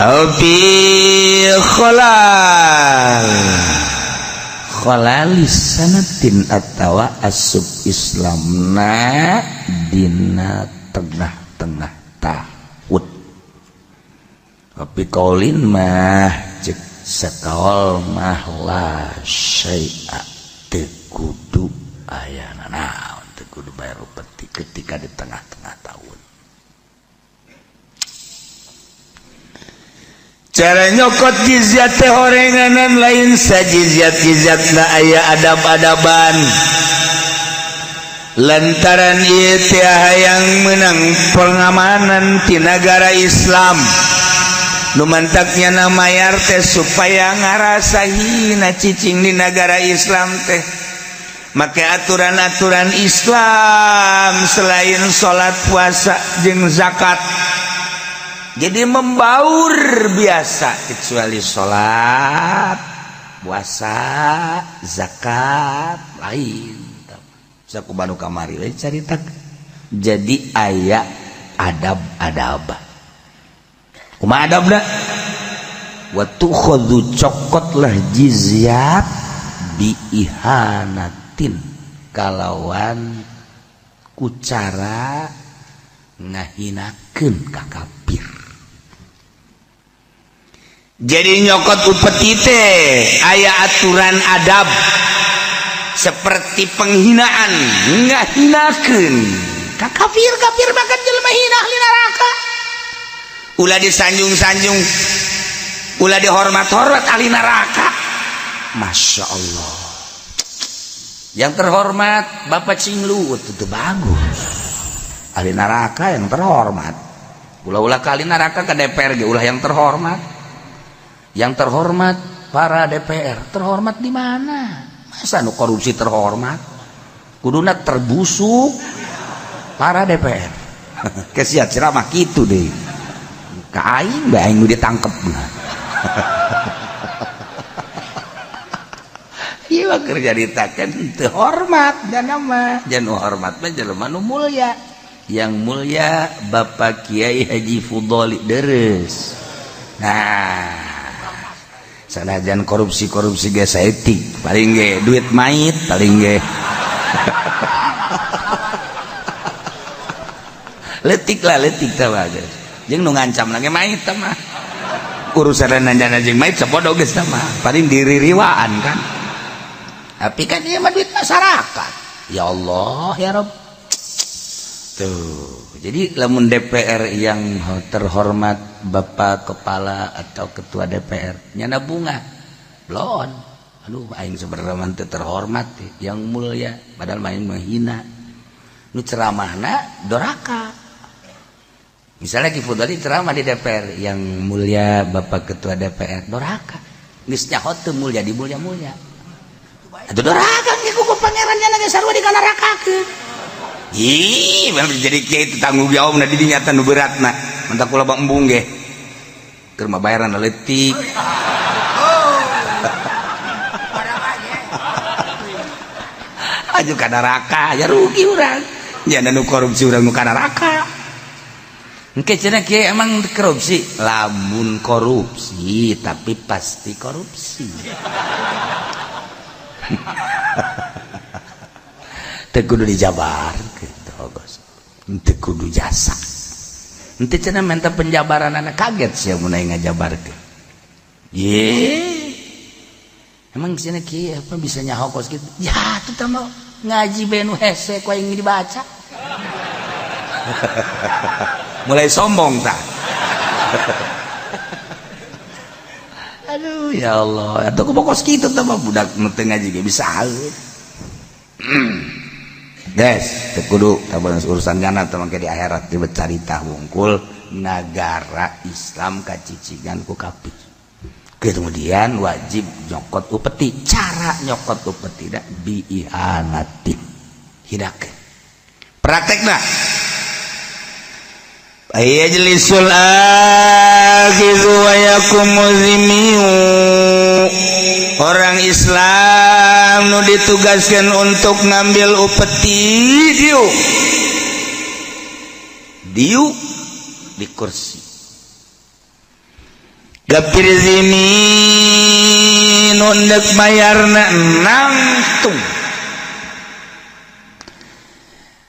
Au bi khalal khalalis sanatin atawa asub Islamna dina tengah-tengah tahun. Tapi kaulin mah cek sakaol mah la syai'a teu kudu aya nanaon teu kudu bayar upeti ketika di tengah-tengah tahun. Cara nyokot jizyat teh horenganan lain sajizyat-jizyatna aya adab-adaban. Lantaran ieu teh hayang menang pengamanan ti nagara Islam. Nu mantaknya na mayar teh supaya ngarasa hina cicing di nagara Islam teh. Make aturan-aturan Islam selain salat, puasa jeung zakat. Jadi membaur biasa kecuali salat, puasa, zakat lain. Saku banu kamari we carita. Jadi aya adab-adab. Kumaha adabna? Wa tukhadhu cokotlah jizyat bi ihanatin ihanatin kalawan kucara ngahinakeun ka kafir. Jadi nyokot upeti teh aya aturan adab seperti penghinaan ngahinakeun ka kafir. Kafir bahkan jelema hina ahli neraka, ulah disanjung-sanjung, ulah dihormat-hormat ahli neraka. Masya Allah, yang terhormat Bapak Cinglu itu bagus, ahli neraka yang terhormat. Ulah-ulah kali neraka ke DPR ge ulah yang terhormat. Yang terhormat para DPR, terhormat di mana? Masa nu korupsi terhormat? Kuduna terbusuk para DPR. Kesian ceramah kitu deh. Ka aing bae aing nu ditangkep. Ieu mah keur nyaritakeun teu hormat jana mah. Jan hormat mah jelema nu mulia. Yang mulia Bapak Kiai Haji Fudholi Deres. Nah, sanajan korupsi-korupsi ge saeutik, paling ge duit mait paling ge. Leutik lah, leutik tah mah geus. Jeung nu ngancam ge mait tah mah. Urusan nanjana jeung mait sapodo geus tah mah, paling diririwaan kan. Tapi kan ieu mah duit masyarakat. Ya Allah ya Rabb. Tuh, jadi lamun DPR yang terhormat Bapak Kepala atau Ketua DPR nyana bunga blon, aduh aing sebenarnya mah teu terhormat yang mulia, padahal main menghina. Nu ceramahna doraka. Misalnya Ki Fudholi ceramah di DPR, yang mulia Bapak Ketua DPR, doraka. Geus nyaho teu mulia di mulia-mulia. Atuh doraka ge ku pangeran nyana ge sarua dikanarakakeun. Ih, jadi kiai itu tanggung jawab na di dinya nu beratna. Mentak kula bang embung ge. Keur mah bayaran leutik. Aju ka neraka, ya rugi urang. Nya nu korupsi urang nu ka neraka. Engke cenah kiai emang korupsi? Lamun korupsi, tapi pasti korupsi. Teu kudu dijabar gitu, teu kudu jasa. Henteu cenah minta penjabaranana kaget sia mun aing ngajabarkeun. Ye. Emang cenah kieu apa bisa nyaho kos kitu? Ya atuh tah mah ngaji bae nu hese ku aing dibaca. Mulai sombong tah. Aduh ya Allah, atuh ku kos kitu tah mah budak nu teu ngaji ge bisa haeut. Guys, teu kudu tabang urusan jana teh mangke di akhirat dibecarita wungkul nagara Islam kacicingan ku kafir. Kemudian wajib nyokot upeti. Cara nyokot upeti da biihanatin. Hidakeun. Praktekna. Ayajlisul akhidhu wa yakumu zimiu. Orang Islam nu ditugaskan untuk ngambil upeti diuk diuk di kursi. Gapir zimi nu ndek bayarna nangtung.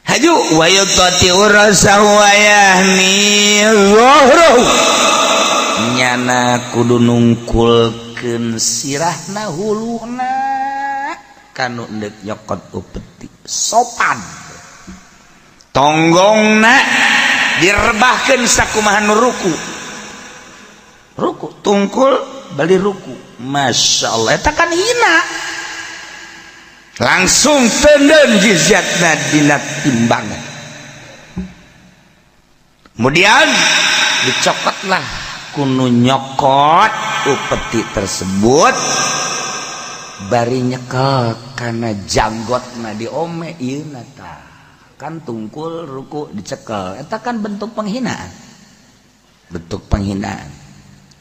Haju wa yutati urasahu wa yahni zuhruhu. Nyana kudu nungkulkeun sirahna huluna kanu ndek nyokot upeti sopan. Tonggongna direbahkeun sakumaha nu ruku. Ruku tungkul bali ruku. Masya Allah eta kan hina. Langsung tenden jizyatna dina timbangan. Kemudian dicokotlah kunu nyokot upeti tersebut bari nyekel kana janggotna diome ieuna tah. Kan tungkul ruku dicekel eta kan bentuk penghinaan. Bentuk penghinaan.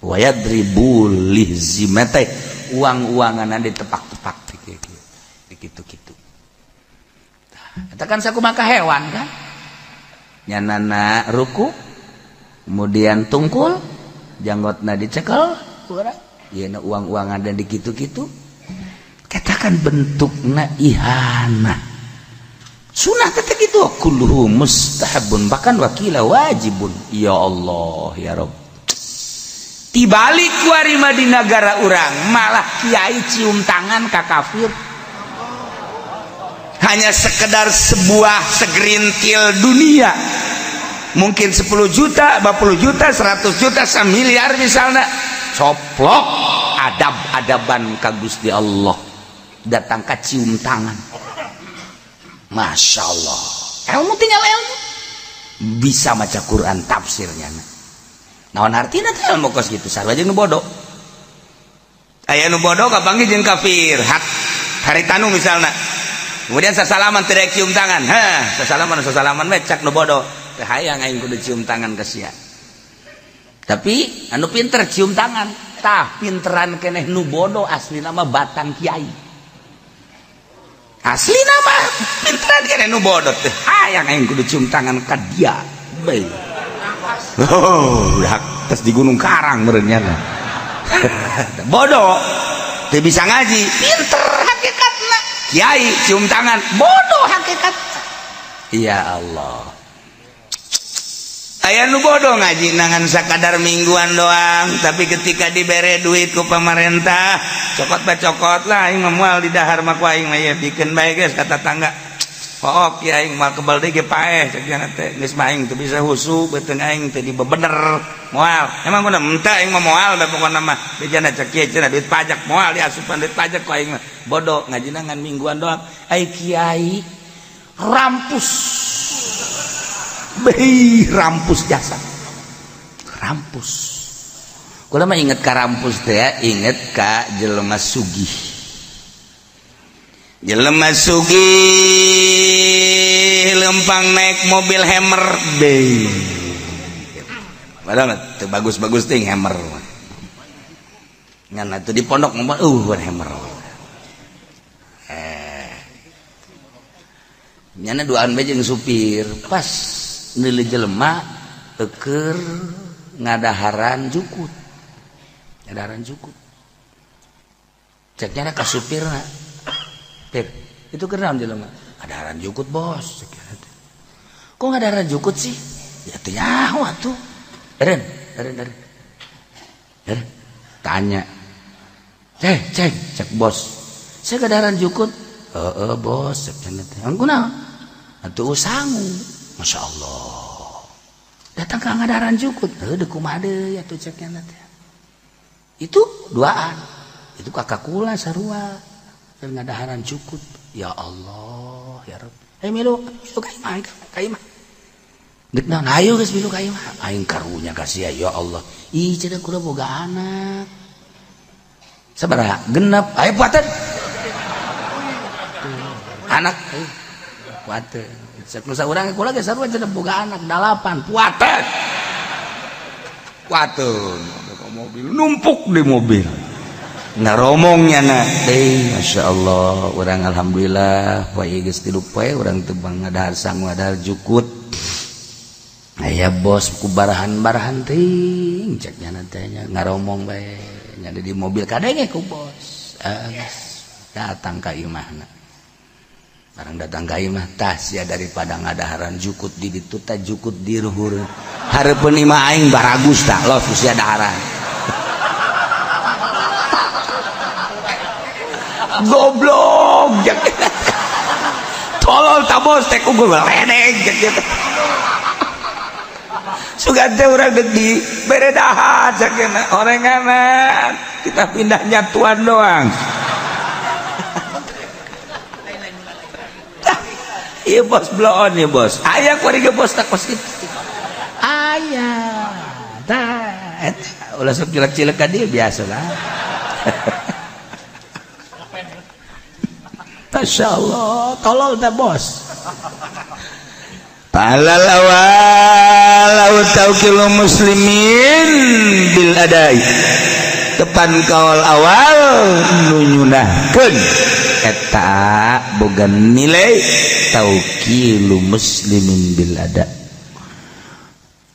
Wa yadribu lihzimate, uang-uanganna ditepak-tepak gitu-gitu. Eta kan sakumaha hewan kan. Nyanana ruku kemudian tungkul janggotna dicekel urang yeuna uang-uangan dan dikitu-kitu. Eta Eta kan bentukna ihanah. Sunah teh kitu kulluhu mustahabun bahkan wakila wajibun. Ya Allah ya Rabb. Tibalik kuari mah di nagara urang malah kiai cium tangan ka kafir. Hanya sekedar sebuah segerintil dunia. Mungkin 10 juta, 50 juta, 100 juta, 1 miliar misalnya. Coplok adab-adaban ka Gusti Allah. Datang ka cium tangan. Masya Allah. Ilmu tinggal ilmu. Bisa maca Quran tafsirnya. Naon artina teh ilmu kos gitu sarua jeung nu bodoh. Aya nu bodoh kapanggih jeung kafir. Hak haritanu misalna. Kemudian sasalaman teu daek cium tangan. Hah, sasalaman sasalaman we cak nu bodoh. Teu hayang aing kudu cium tangan ka sia. Tapi anu pinter cium tangan. Tah pinteran keneh nu bodoh aslina mah batang kiai. Asli nama pinteran keneh nu bodoh teh hayang aing kudu cium tangan ka dia. Bae. Oh, dak tes di Gunung Karang meureun nya. Bodoh teu bisa ngaji, pinter hakikatna. Kiai cium tangan, bodoh hakikat. Ya Allah. Aya nu bodoh ngaji nangan sakadar mingguan doang, tapi ketika dibere duit ku pemerintah, cokot ba cokot lah aing mah moal di dahar mah ku aing mah ye bikeun bae geus ka tatangga. Hook ya aing moal kebal deui ge paeh cek nya teh geus mah aing teu bisa husu beuteung aing teu dibebener moal. Emang kudu henteu aing mah moal da pokona mah bejana cek kieu cenah duit pajak moal diasupan duit pajak ku aing mah. Bodoh ngaji nangan mingguan doang. Ai kiai rampus. Beuh rampus jasa. Rampus. Kula mah inget ka rampus teh ya, inget ka jelema sugih. Jelema sugih lempang naik mobil Hammer beuh. Padahal teu bagus-bagus ting Hammer. Ngan atuh di pondok mah Hammer. Nyana duaan bae jeung supir pas neuleuh jelema keur ngadaharan jukut. Ngadaharan jukut. Cek nyana ka supirna. Pir, itu keur naon jelema? Ngadaharan jukut, Bos. Kok ngadaharan jukut sih? Ya teu nyaho atuh. Eren, eren, eren. Eren. Tanya. Cek, cek, cek bos. Saya ngadaharan jukut. Heeh, bos, cek cenah teh. Kunaon? Atuh sangu. Masya Allah. Datang ke ngadaharan jukut. Heuh, deuk kumaha deui atuh cek nya teh. Itu duaan. Itu kakak kula sarua. Keur ngadaharan jukut. Ya Allah, ya Rabb. Hey milu, milu ka imah, ka imah. Deuk naon? Hayu geus milu ka imah. Aing karunya ka sia ya Allah. Ih cenah kula boga anak. Sabaraha? Genep. Ayo puateun. Anak ayo puateun. Cek nu saurang kula ge sarua cenah boga anak 8, puateun. Puateun. Mobil numpuk di mobil. Ngaromongnya na deui Masya Allah urang alhamdulillah poe geus 3 poe urang teu ngadahar sangu ngadahar jukut. Aya bos ku barahan-barahan teuing cek nya teh nya ngaromong bae nya di mobil kadenge ku bos. Datang ka imahna. Barang datang ka imah tah sia daripada ngadaharan jukut di ditu tah jukut di luhur. Hareupeun imah aing baragus tah los sia daharan. Goblok tolol ta bos teh ku ledeng cek teh. Sugan teh urang deuk di bere dahar cek orenganan kita pindah nyatuan doang. Iya bos bloon ya bos. Aya kuari ge bos tak kos kitu. Aya. Tah eta ulah sok cilek-cilek ka dieu biasa lah. Masya Allah, tolol dah bos. Palal awal taukilu muslimin bil adai. Depan kaul awal nunyunahkeun eta boga nilai taukilu muslimin bil ada.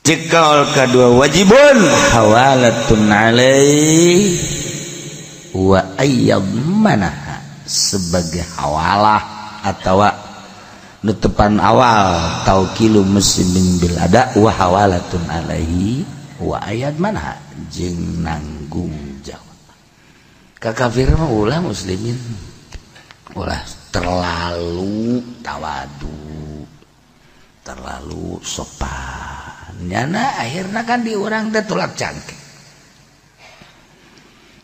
Cekal kadua wajibun hawalatun alaih wa ayyadmanaha. Sebagai hawalah atau nutupan awal, taukilu muslimin bil ada wa hawalatun alaihi wa ayat mana jeung nanggung jawab ka kafir mah. Ulah muslimin ulah terlalu tawadu, terlalu sopan, nyana akhirnya kan di urang teh tulak cangkeng.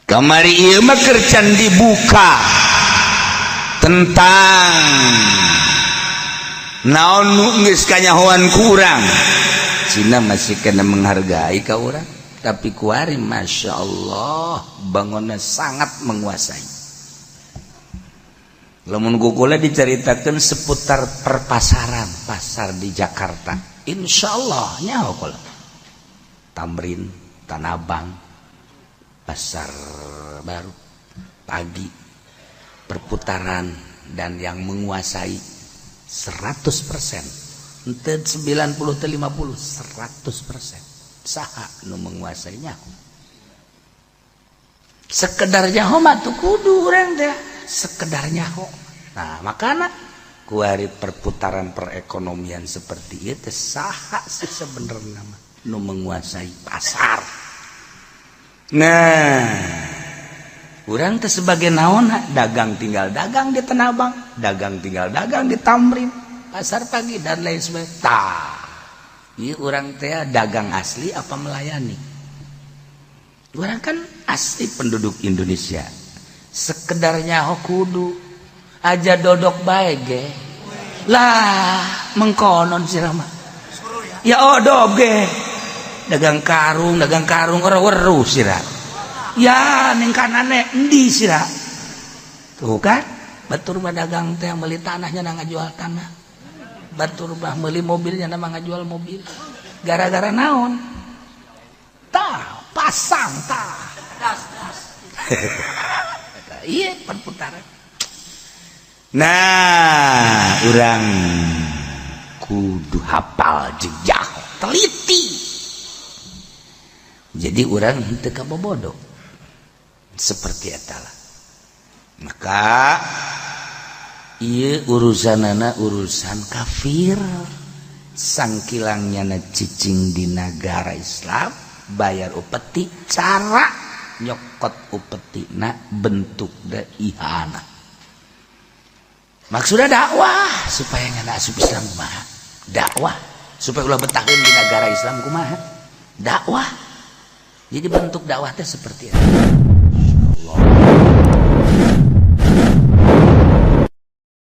Kamari ieu mah kercan dibuka tentang naon nu geus kanyahoan ku urang. Cina masih kena menghargai ka urang, tapi kuari Masya Allah bangunnya sangat menguasai. Lamun kukula diceritakan seputar perpasaran, pasar di Jakarta, Insya Allah nyaho kula. Thamrin, Tanah Abang, pasar baru pagi, perputaran dan yang menguasai 100%, ente 90, 50, 100%, saha nu menguasainya? Sekedar nyaho mah tuh kudu urang teh sekedar nyaho. Nah, makana kuari perputaran perekonomian seperti itu, saha sih sebenarnya mah nu menguasai pasar? Nah, urang teh sebagai naon? Dagang tinggal dagang di Tanah Abang, dagang tinggal dagang di Thamrin, pasar pagi, dan lain sebagainya. Tah, ieu urang teh dagang asli apa melayani? Urang kan asli penduduk Indonesia, sekedar nyaho kudu aja dodok bae ge lah, mengkonon sih mah ya odog ge dagang karung, dagang karung ora weruh sira ya, ning kanane endi sira? Tuh kan, batur mah dagang teh meuli tanahnya na ngajual tanah, batur mah meuli mobilnya na ngajual mobil. Gara-gara naon? Tah, pasang tah, iya, perputaran. Nah, urang kudu hafal jejak, teliti, jadi urang henteu kabobodo seperti eta lah. Maka ieu urusanana urusan kafir, sangkilangnya na cicing di negara Islam, bayar upeti, cara nyokot upeti na bentuk da ihana. Maksudnya dakwah supaya ngana asup Islam kumaha, dakwah supaya ulah betaheun di negara Islam kumaha, dakwah. Jadi bentuk dakwah teh seperti itu. Allah.